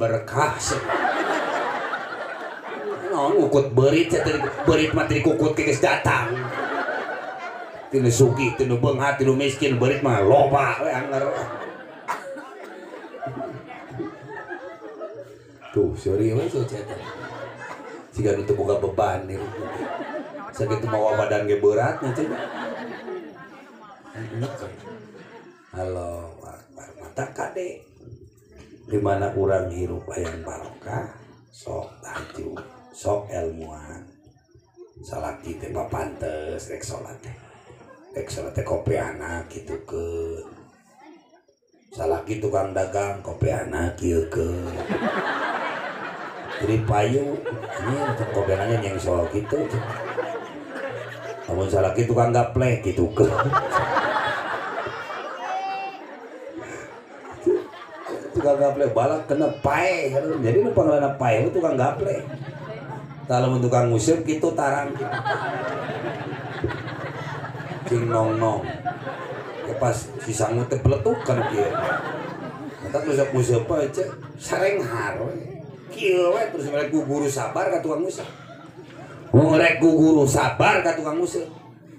berkah. Naon ngukut beurit beurit mah teu dikukut geus datang. Tinu sugih, tinu beunghar, tinu miskin beurit mah loba we anger. Tuh, sorry we cenah. Jika nu teu boga beban hirup. Sakitu mawa badan ge beratnya cenah. Allahu akbar. Mata kade. Di mana urang hirup hayang barokah, sok tahajud, sok ilmuan. Salaki teh papantes rek salat teh. Rek salat teh kopeana kitukeun. Salaki tukang dagang kopeana kieukeun. Jadi payu ini kopeana nyengsol kitu. Lamun salaki tukang gaplek kitukeun. Tukang gaplek balak kena pae. Jadi nu pangaranna pae tukang gaplek. Kalau tukang nguseup kitu tarang kitu. Cing nong-nong. Ya pas si sangu teh peletuk kan kieu. Mata nguseup-nguseup aja sarenghar we. Kieu we terus mereka ku guru sabar ka tukang nguseup. Mun rek ku guru sabar ka tukang nguseup.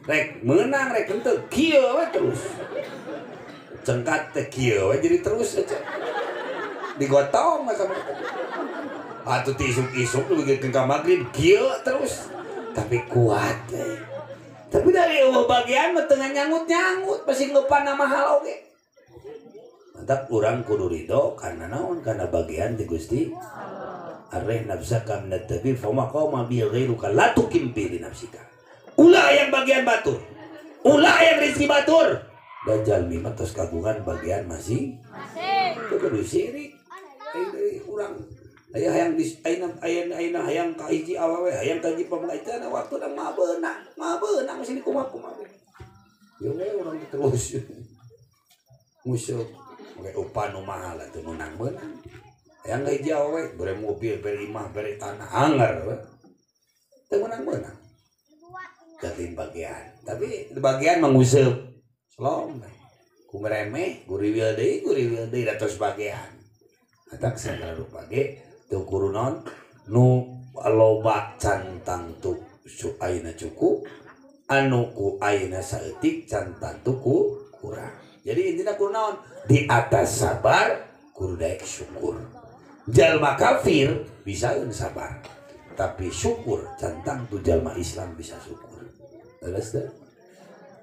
Rek meunang rek henteu kieu we terus. Cengkat teh kieu we jadi terus aja. Digotong sama atuh ti isuk-isuk lu bikin ka magrib kieu terus. Tapi kuat we. Tapi dari eueuh bagian mah teu nyangut-nyangut pasti ngeupan mahal oge. Mantap urang kudu ridho karena naon karena bagian ti Gusti arreh nafsaka minat tabib fama qama bi ghairuka la tukim bi nafsika. Ulah yang bagian batur. Ulah yang rezeki batur. Dan jalmi mah tos kagungan bagian masing-masing. Teu kudu sirik. Ai urang aya hayang ayeuna hayang ka hiji awewe hayang ka hiji pamalaitana waktuna mah beunang mesti dikumaha-kumaha. Ieu we urang terus. Nguseup make upan nu mahal atuh meunang-meunang. Hayang ka hiji awewe bere mobil, bere imah, bere tanah anger we. Teu meunang-meunang. Jadi bagian, tapi bagian manguseup. Selom. Ku ngeremeh, guriwil deui da tos bagian. Atak sagala rupa ge teu kudu naon nu loba can tangtu ayeuna cukup anu ku ayeuna saeutik can tangtu ku kurang. Jadi intina kudu naon di atas sabar kudu daek syukur. Jalma kafir bisaeun sabar tapi syukur can tangtu jalma Islam bisa syukur. Leres teu?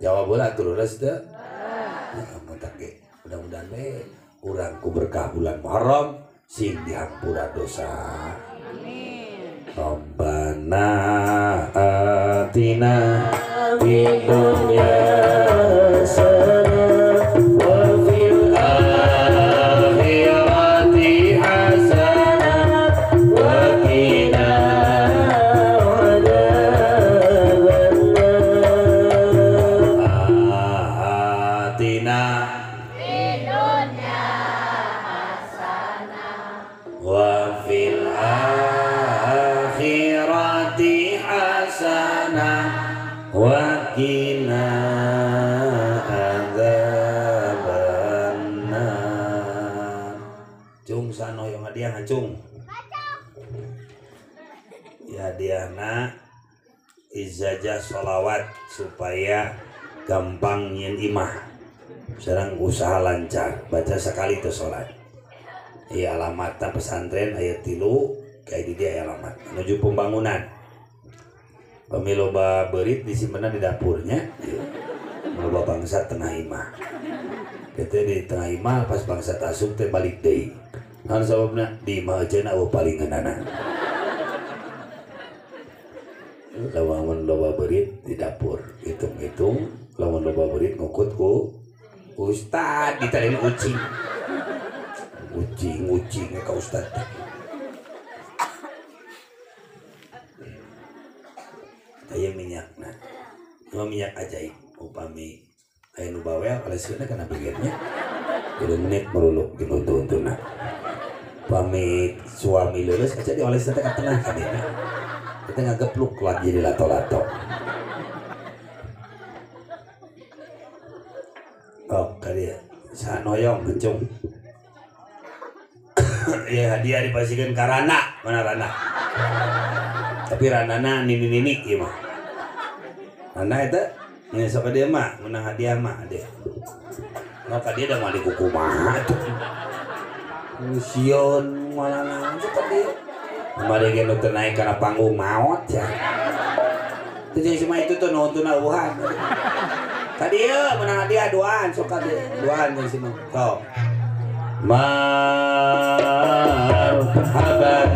Jawab heula atuh leres teu? Nah, mantap ge. Mudah-mudahan we urang ku berkah bulan Muharram sing dihampura dosa. Amin. Rabbana atina fid dunya hasanah wa fil akhirati hasanah wa qina adzabannar. Atina fid dunya wa fil akhirati hasanah wa qina adzabannar. Cung sano yang hadiah ngacung. Ya hadiahna ijazah sholawat supaya gampang nyin imah. Sareng usaha lancar, baca sekali tuh sholat. Iya alamatna pesantren ayat 3 kayak di dia alamat menuju pembangunan. Pemiloba berit disimpenan di dapurnya. Loba bangsa tengah imah. Kita di tengah imah pas bangsa asup teh balik deui. Naon sababna di imah ajeuna eueuh palingeunana. Lamun loba berit di dapur, hitung-hitung lamun loba berit ngukut ku ustad ditalin ucing. Ucing-ucing ka ustad. Aya minyakna. Cuma minyak ajaib upami aya nu bawel aleskeunna kana bigirnya. 3 menit meruluk jeung untu-untuna. Pamit suami lulus aja diolesna teh ka tengah kadena. Kita ngagepluk lagi jadi lato-lato. Oh, kali ya. Sanoyong kencung. Ya hadiah dipasihkan ka Rana, mana Rana? Tapi Ranana nini-nini ieu mah. Rana eta ngesok ka dieu mah, menang hadiah mah dia. Maka dia dah mah dikukumaha tuh. Sieun malah naon sok ka dieu. Kamari ge nu teu naik kana panggung maot ya. Teu jeung si mah itu tuh nuntuna eueuhan. Tadi ieu menang hadiah duaan sok ka duaan jeung si mah. Sok. Marhaban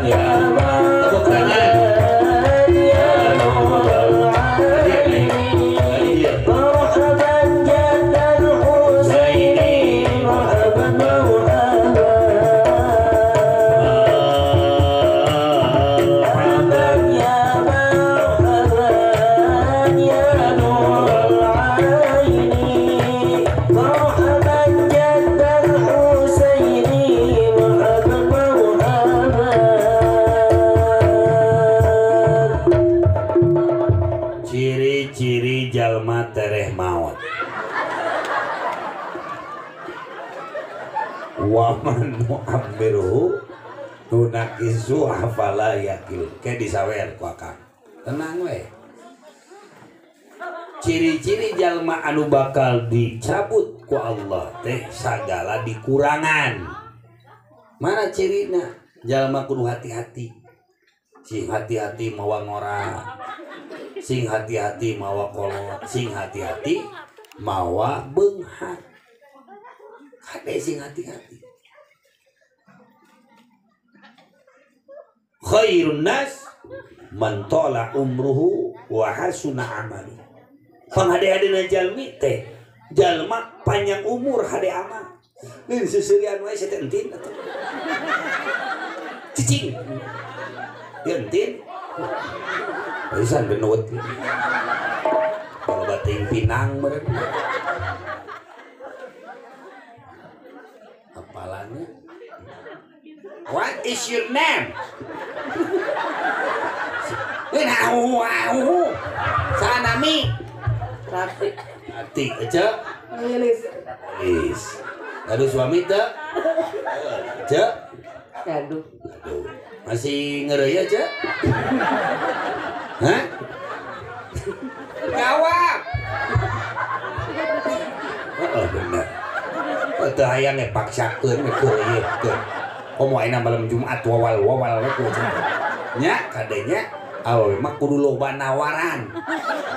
ya Tepuk tangan. Marhaban jadal Husaini marhaban marhaban ya marhaban ya nurul aini marhaban jadal Husaini marhaban marhaban. Ciri-ciri jalma tereh maot. Waman nu'ammiruhu nunakizu afala yakil. Kayak disawer ku akang. Tenang we. Ciri-ciri jalma anu bakal dicabut ku Allah teh sagala dikurangan. Mana cirina? Jalma kudu hati-hati. Sing hati-hati mawa ngora. Sing hati-hati mawa kolot, sing hati-hati mawa beunghar. Kade sing hati-hati. Khairun nas man tala umruhu wa hasuna amalu. Panghade-hadena jalmi teh jalma panjang umur hade amal. Lain seuseurian wae teh entin atuh. Cicing. Ieu entin. Barisan benut. Kalau bating pinang meureun. Apalannya? What is your name? Ahu ahu. Sanami. Rati. Rati aja. Lilis. Lilis. Aduh suami teu? Aja. Aduh. Aduh. Masih ngereuy aja? Hah? Jawab. Oh, bener. Teu hayang ge paksakeun we keureuy. Komo ayeuna malam Jumat wawal-wawal we ku nya kadenya awewe mah kudu loba nawaran.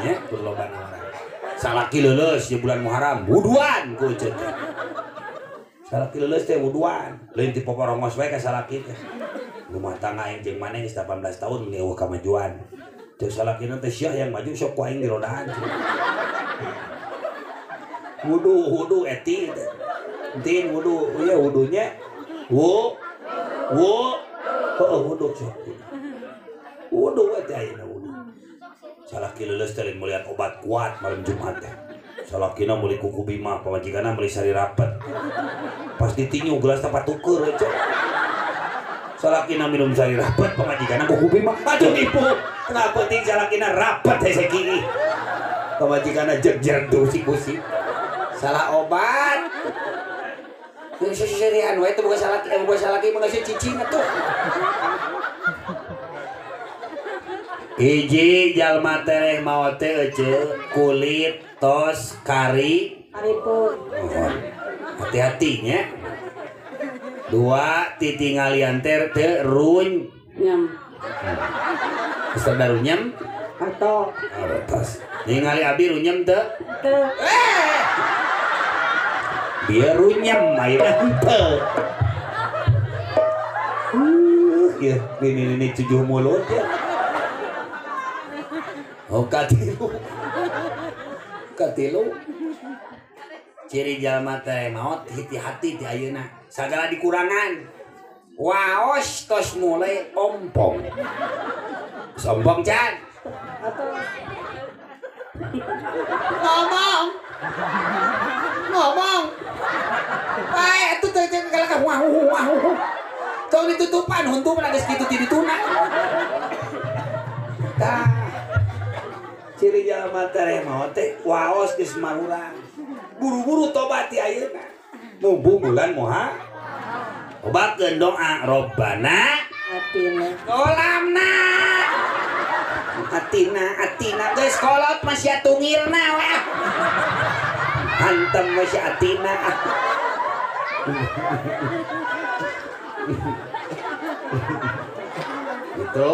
Nya kudu loba nawaran. Salaki leuleus di bulan Muharram wuduan ku teh. Salaki leuleus teh wuduan. Lain ti poporongos wae ka salaki teh. Rumah tangga aing jeung maneh geus 18 tahun meni eueuh kamajuan. Cek salakina teh sia yang maju sok ku aing dirodaan. Wudu wudu eti teh. Entin wudu, ieu wudunya wu wu heueuh wudu sok. Wudu we teh ayeuna wudu. Salaki leuleus teh lain meulian obat kuat malam Jumat teh. Salakina meuli kuku bima, pamajikanna meuli sari rapet. Pas ditinju gelas tempat tuker we cek. Salakina minum sari rapet, pamajikanna kuku bima. Aduh ibu, kenapa ting salakina rapet hese kieu. Pamajikanna jeg-jeg dusi-kusi. Salah obat. Geus seserian we teh boga salaki, boga salaki mah geus cicing atuh. Hiji jalma tereh maot teh euceu kulit tos kari karipun. Hati-hati nya. Dua titingalian teh teu runyem. Geus rada runyem? Atos. Atos. Ningali abi runyem teu? Teu. Dia runyem ayeuna henteu. Ieu nini tujuh mulut ya. Oh katilu. Katilu. Ciri jalma teh maot hati-hati ti ayeuna. Sagala dikurangan. Waos tos mulai ompong. Sombong can. Ngomong. Ngomong. Bae atuh teh kalakah wah wah. Tong ditutupan huntu mah geus kitu ti dituna. Tah. Ciri jalma teh maot teh waos geus marurang. Buru-buru tobat ti ayeuna. Mumpung bulan Muharram. Obatkeun doa Robbana atina kolamna. Atina atina geus kolot mah sia tungilna we. Hantem we sia atina. Gitu.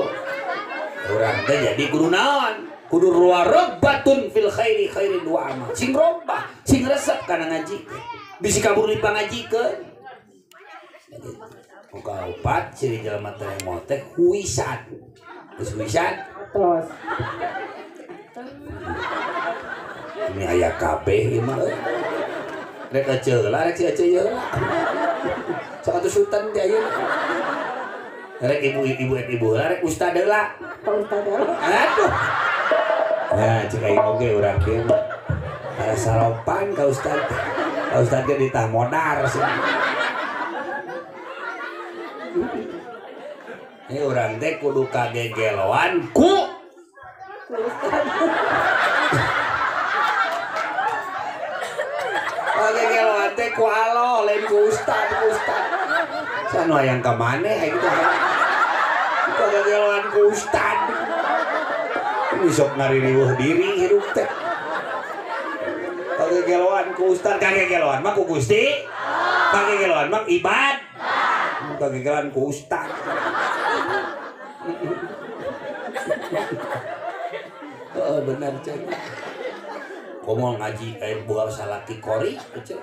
Urang teh jadi kudu naon? Kudu ruwarobatun fil khairi khairin wa amal. Sing robah, sing resep kana ngaji teh. Bisi kabur dipangajikeun. Muka opat ciri jelema teh maot teh huisan. Geus huisan? Tos. Ini aya kabeh ieu mah euy. Rek eceu heula, rek si eceu ieu heula. Sok atuh sultan teh ayeuna. Rek ibu-ibu ibu heula, rek ustad heula. Pak ustad heula. Aduh. Nah, cek aing oge urang kieu mah. Para saropan ka ustad. Ka ustad ge ditah modar sih. Ini urang teh kudu kagegeloan ku kagegeloan teh ku Allah lain ku ustad, ku ustad. Sanu hayang ka maneh aing teh. Kagegeloan ku ustad. Ini sok ngaririweuh diri hidup teh. Kagegeloan ku ustad, kagegeloan mah ku Gusti. Kagegeloan mah ibad. Kagegeloan ku ustad. Oh, benar cek. Komo ngaji buah salaki kori cek.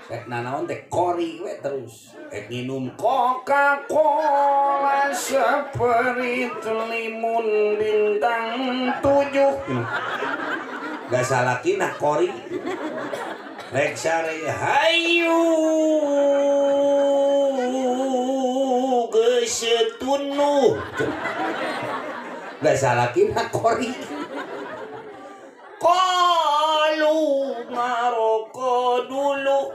Rek nanaon teh kori we terus. Rek nginum Coca-Cola Sprite limun bintang 7. Gak salaki nah kori. Rek sare hayu gesetunu. Gak salaki nah kori. Kalu ngaroko dulu.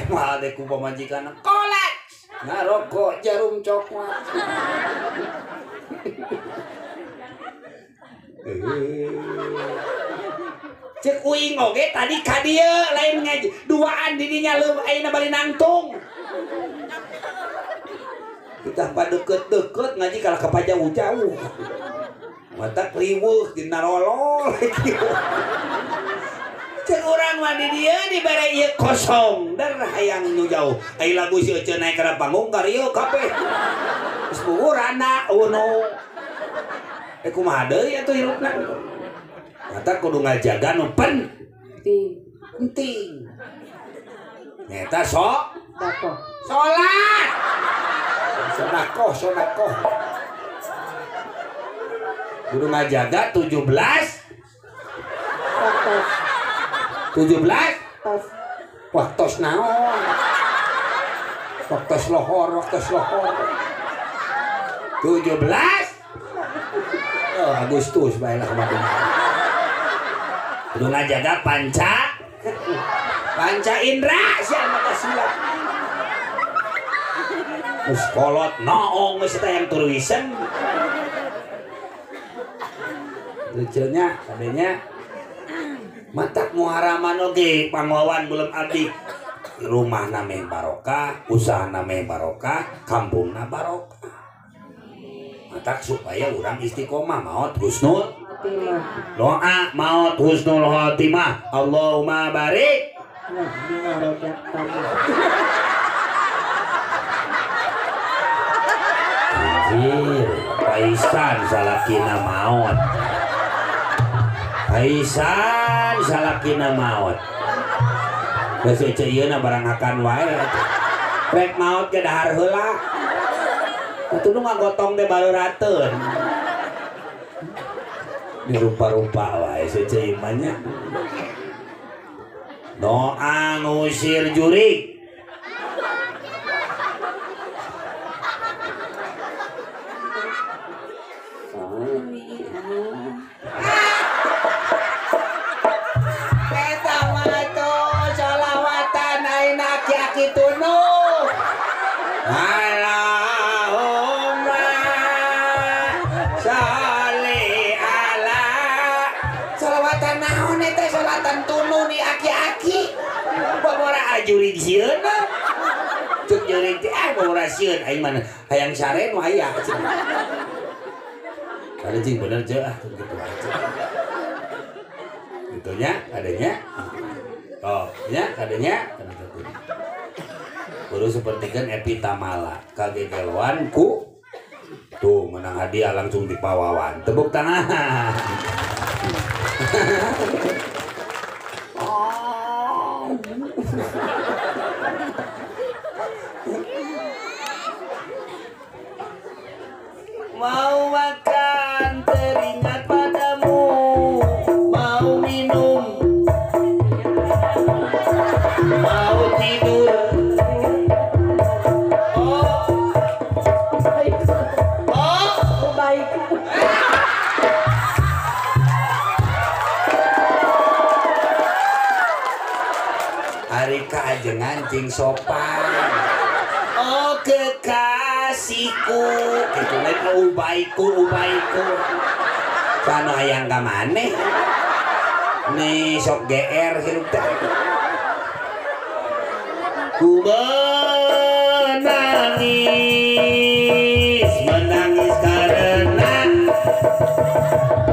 Mahal deh ku pamajikan kolek ngaroko jarum coklat. Cek uing oge tadi ka dieu lain ngaji duaan didinya leuh ayeuna bari nangtung. Kita pa deket-deket ngaji kalah ka jauh-jauh. Mata riweuh dina rolol kieu. Cek urang mah di dieu dibere ieu kosong der hayang nu jauh. Ai lagu si Ece naik kana panggung karieu kabeh. Geus buhurana eueuh. Kumaha deui atuh hirupna. Mata kudu ngajaga nu penting. Penting. Nyata sok dakoh. Salat. Sodakoh, sodakoh. Kudu ngajaga 17 17 tos. Waktos naon? Waktos lohor, waktos lohor. 17 oh, Agustus baiklah kemarin. Kudu ngajaga panca panca indra siapa kasila. Geus kolot noong geus teh yang turuisen. Lucunya adanya matak muharaman oge pangwawan belum abdi rumah nameh barokah, usaha nameh barokah, kampungna barokah. Matak supaya urang istiqomah maot husnul khotimah. Doa maot husnul khotimah. Allahumma barik. Anjir, paisan salakina maot. Paisan salakina maot. Geus ece ieu na barang hakan wae. Rek maot ge dahar heula. Atuh nu ngagotong teh bareurateun. Di rupa-rupa wae ece ieu mah nya. Doa ngusir jurig. Allahumma sholli ala sholawatan naon eta sholawatan tunu ni aki-aki babora jurig sieun cek jurig teh ah babora sieun aing mah hayang sare nu aya cenah. Ada cing bener je ah gitu aja. Gitunya adanya. Oh, nya adanya. Kudu seperti kan Epi Tamala kagegeloan ku Tuh menang hadiah langsung dipawawan. Tepuk tangan. Oh. Mau makan teringat padamu, mau minum, mau tidur. Oh, oh, baik. Hari kajengan cing sopan. Oh kekasihku, gitu lain ubaiku ubaiku. Sano hayang ka maneh. Nih sok GR hirup teh. Ku menangis, menangis karena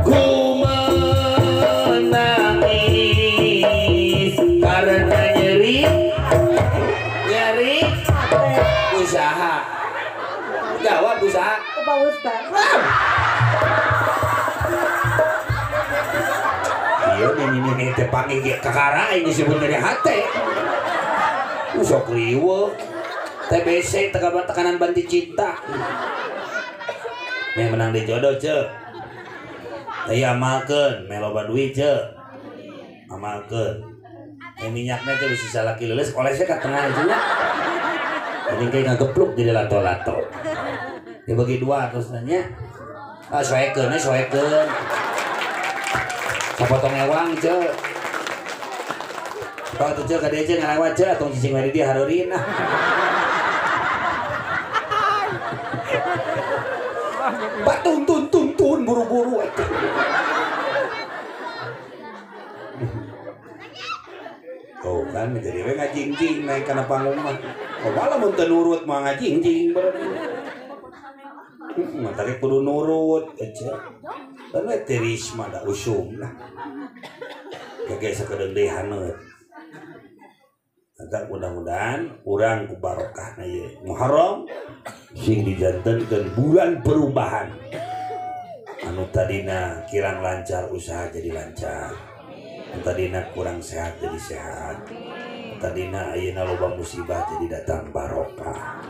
ku menangis karena nyeri, nyeri usaha. Jawab usaha. Pak Ustaz. Iya ini teh panggil ge kakara ini disebut dari hate. Sok riweuh. TBC tekanan banti cinta. Meh menang di jodoh ceu. Teu amalkeun, meh loba duit ceu. Amalkeun. Teh minyakna teh bisi salaki leuleus olesnya ka tengah itu nya. Jadi kayak ngagepluk jadi lato-lato. Dibagi dua terus nanya. Ah soekeun, soekeun. Sapotong ewang ceu. Kalau tuh ceu ka dieu ceu ngalewat ceu atong cicing we di dieu harurin ah. Pak tun tun tun buru-buru atuh. Tuh kan jadi we ngajingjing naik kana panggung mah. Oh malah mun teu nurut mah ngajingjing berarti. Mah tadi kudu nurut aja. Dan we teh risma da usum lah. Gege sakedeung deui haneut. Maka mudah-mudahan urang ku barokahna ieu Muharram sing dijantenkeun bulan perubahan. Anu tadina kirang lancar usaha jadi lancar. Anu tadina kurang sehat jadi sehat. Anu tadina ayeuna loba musibah jadi datang barokah.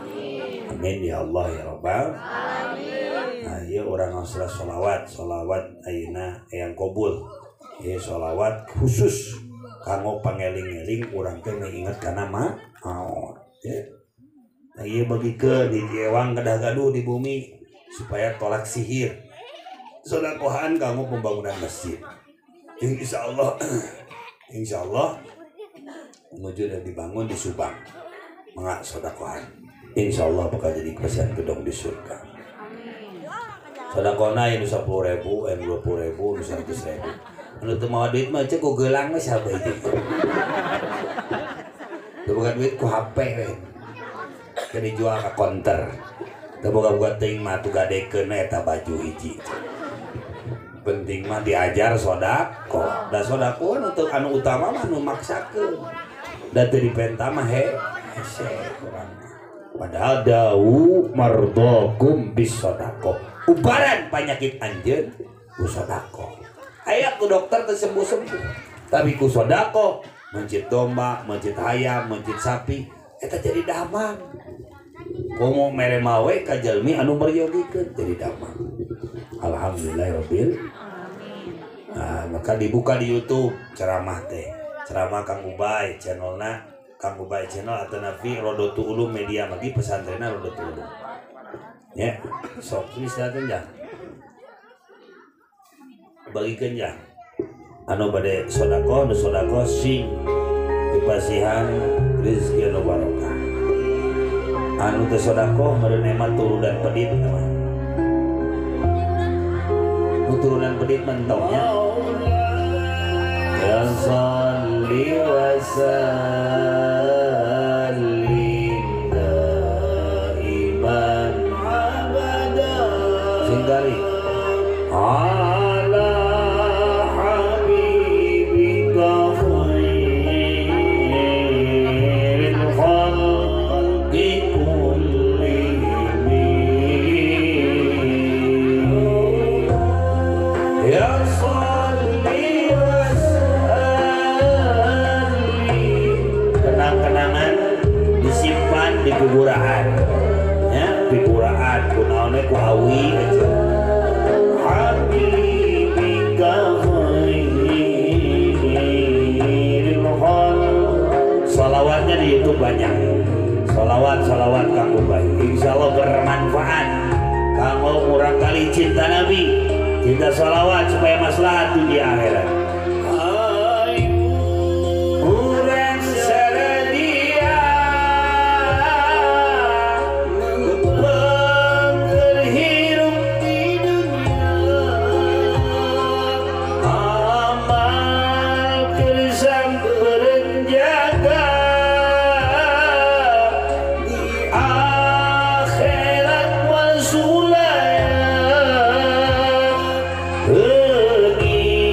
Amin ya Allah ya Rabbal alamin. Nah, ieu urang ngaos sholawat, sholawat ayeuna yang kabul. Ieu sholawat khusus kanggo pangeling-eling urang teh inget kana maot ya. Nah, ieu bagikeun hiji ewang kedah gaduh di bumi supaya tolak sihir. Sodakohan kanggo pembangunan masjid. Insyaallah insyaallah menuju dan dibangun di Subang. Mangga sodakohan. Insyaallah bakal jadi kasihan gedong di surga. Sodakohna aya nu 10.000, aya nu 20.000, nu 100.000. Anu teu mawa duit mah cek ku geulang we saha hiji. Teu boga duit ku HP we. Ke dijual ka konter. Teu boga-boga teuing mah atuh gadekeun eta baju hiji. Penting mah diajar sodako. Da sodako untuk anu utama mah anu maksakeun. Da teu dipenta mah hese kurang. Padahal dau mardokum bis sodako. Ubaran penyakit anjeun ku sodako. Aya ku dokter teu sembuh-sembuh. Tapi ku sodako, mencit domba, mencit hayam, mencit sapi, eta jadi damang. Komo mere mawe ka jalmi anu meryogikeun jadi damang. Alhamdulillahirabbil. Nah, maka dibuka di YouTube ceramah teh. Ceramah Kang Ubay channelna Kang Ubay channel atau Nabi Rodotu Ulum Media magi pesantrenna Rodotu Ulum. Ya, sok istirahat ya. Bagikeun ya. Anu bade sedekah, nu sedekah sing dipasihan rezeki anu barokah. Anu teu sedekah meureun eman turunan pedit mah. Nu turunan pedit mentongnya. Ya sholli wa sallim daiman abada. Sing kali. Ala habibika khairil khalqi kullihim. Sholli wa sallim. Kenang-kenangan disimpan di kuburaan. Ya, kuburaan kunaon ku awi aja. Habibika khairil khalq. Salawatnya di YouTube banyak. Salawat-salawat Kang Ubay. Insyaallah bermanfaat. Kanggo murang kali cinta Nabi, cinta salawat supaya maslahat dunia akhirat. Ayu urang saradia ngepengker hirup di dunia, amal keur sampeureun jaga di akhirat wasulaya. Heuning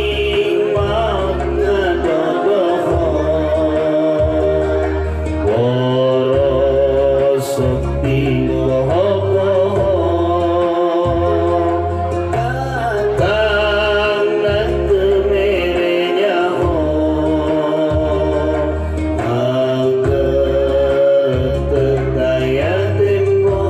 maut ngadodoho borosok di poho-poho, datang teu mere nyaho, angger teu daya tempo.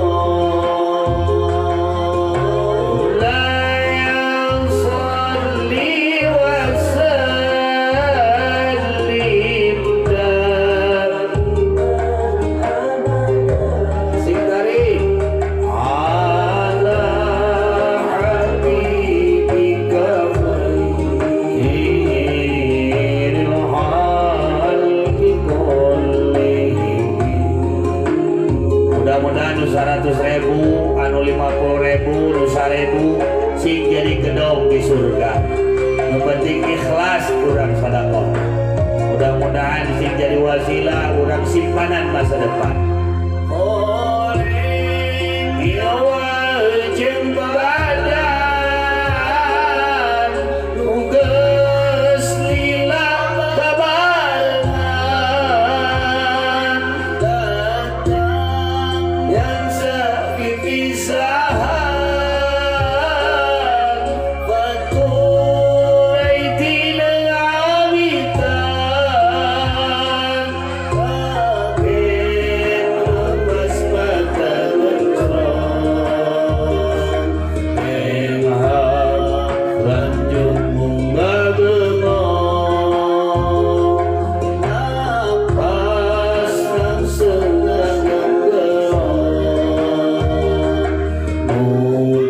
Layang sholli wa sallim dan Sing tarik. Ala habibika khairil khalqi kullihim. Mudah-mudahan nu 100.000, anu 50.000, nu 1.000 sing jadi gedong di surga. Nu penting ikhlas urang sedekah. Mudah-mudahan sing jadi wasilah urang simpanan masa depan. Oleh iwa jeung badan nu geus lila babarengan, datang yang sapipisahan, baturai tina ngawitan, kaget lepas mata bencrong, enghap lanjut munggagemong, napas langsung ngenggerong, nu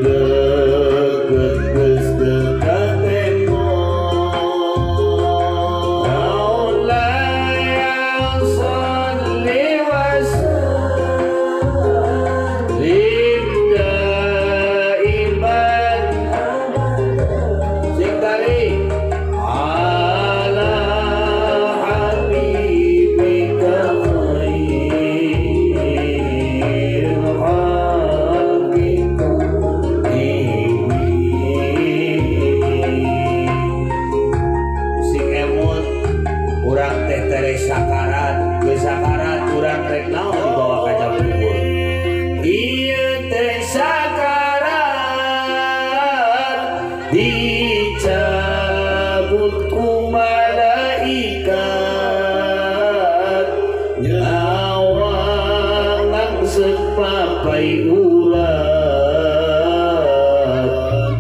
deukeut geus dekat tembok. Maulaya sholli wa sallim daiman Sing tarik. Ala habibika khairil khalqi kullihim. Sing emut urang teh tere sakarat, geus sakarat urang rek naon dibawa ka jam kubur. Ieu teh sakarat dicabut ku malaikat, nyawa langsung papai urat,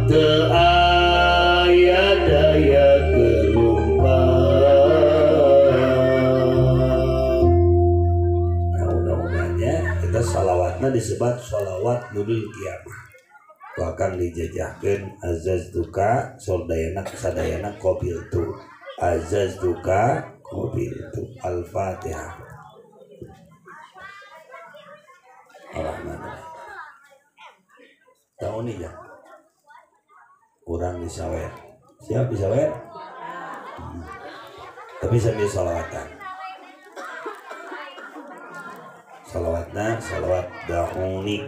teu aya daya gerumpat. Nah, mudah-mudahannya kita salawatna disebut salawat nurul kiamah. Bahkan dijajahkeun azaz duka soldayana sadayana qabil tu. Azaz duka qabil tu. Al-Fatihah. Alhamdulillah. Tahun ini ya. Kurang disawer. Siap disawer? Tapi sambil salawatan. Salawatna salawat da'uni.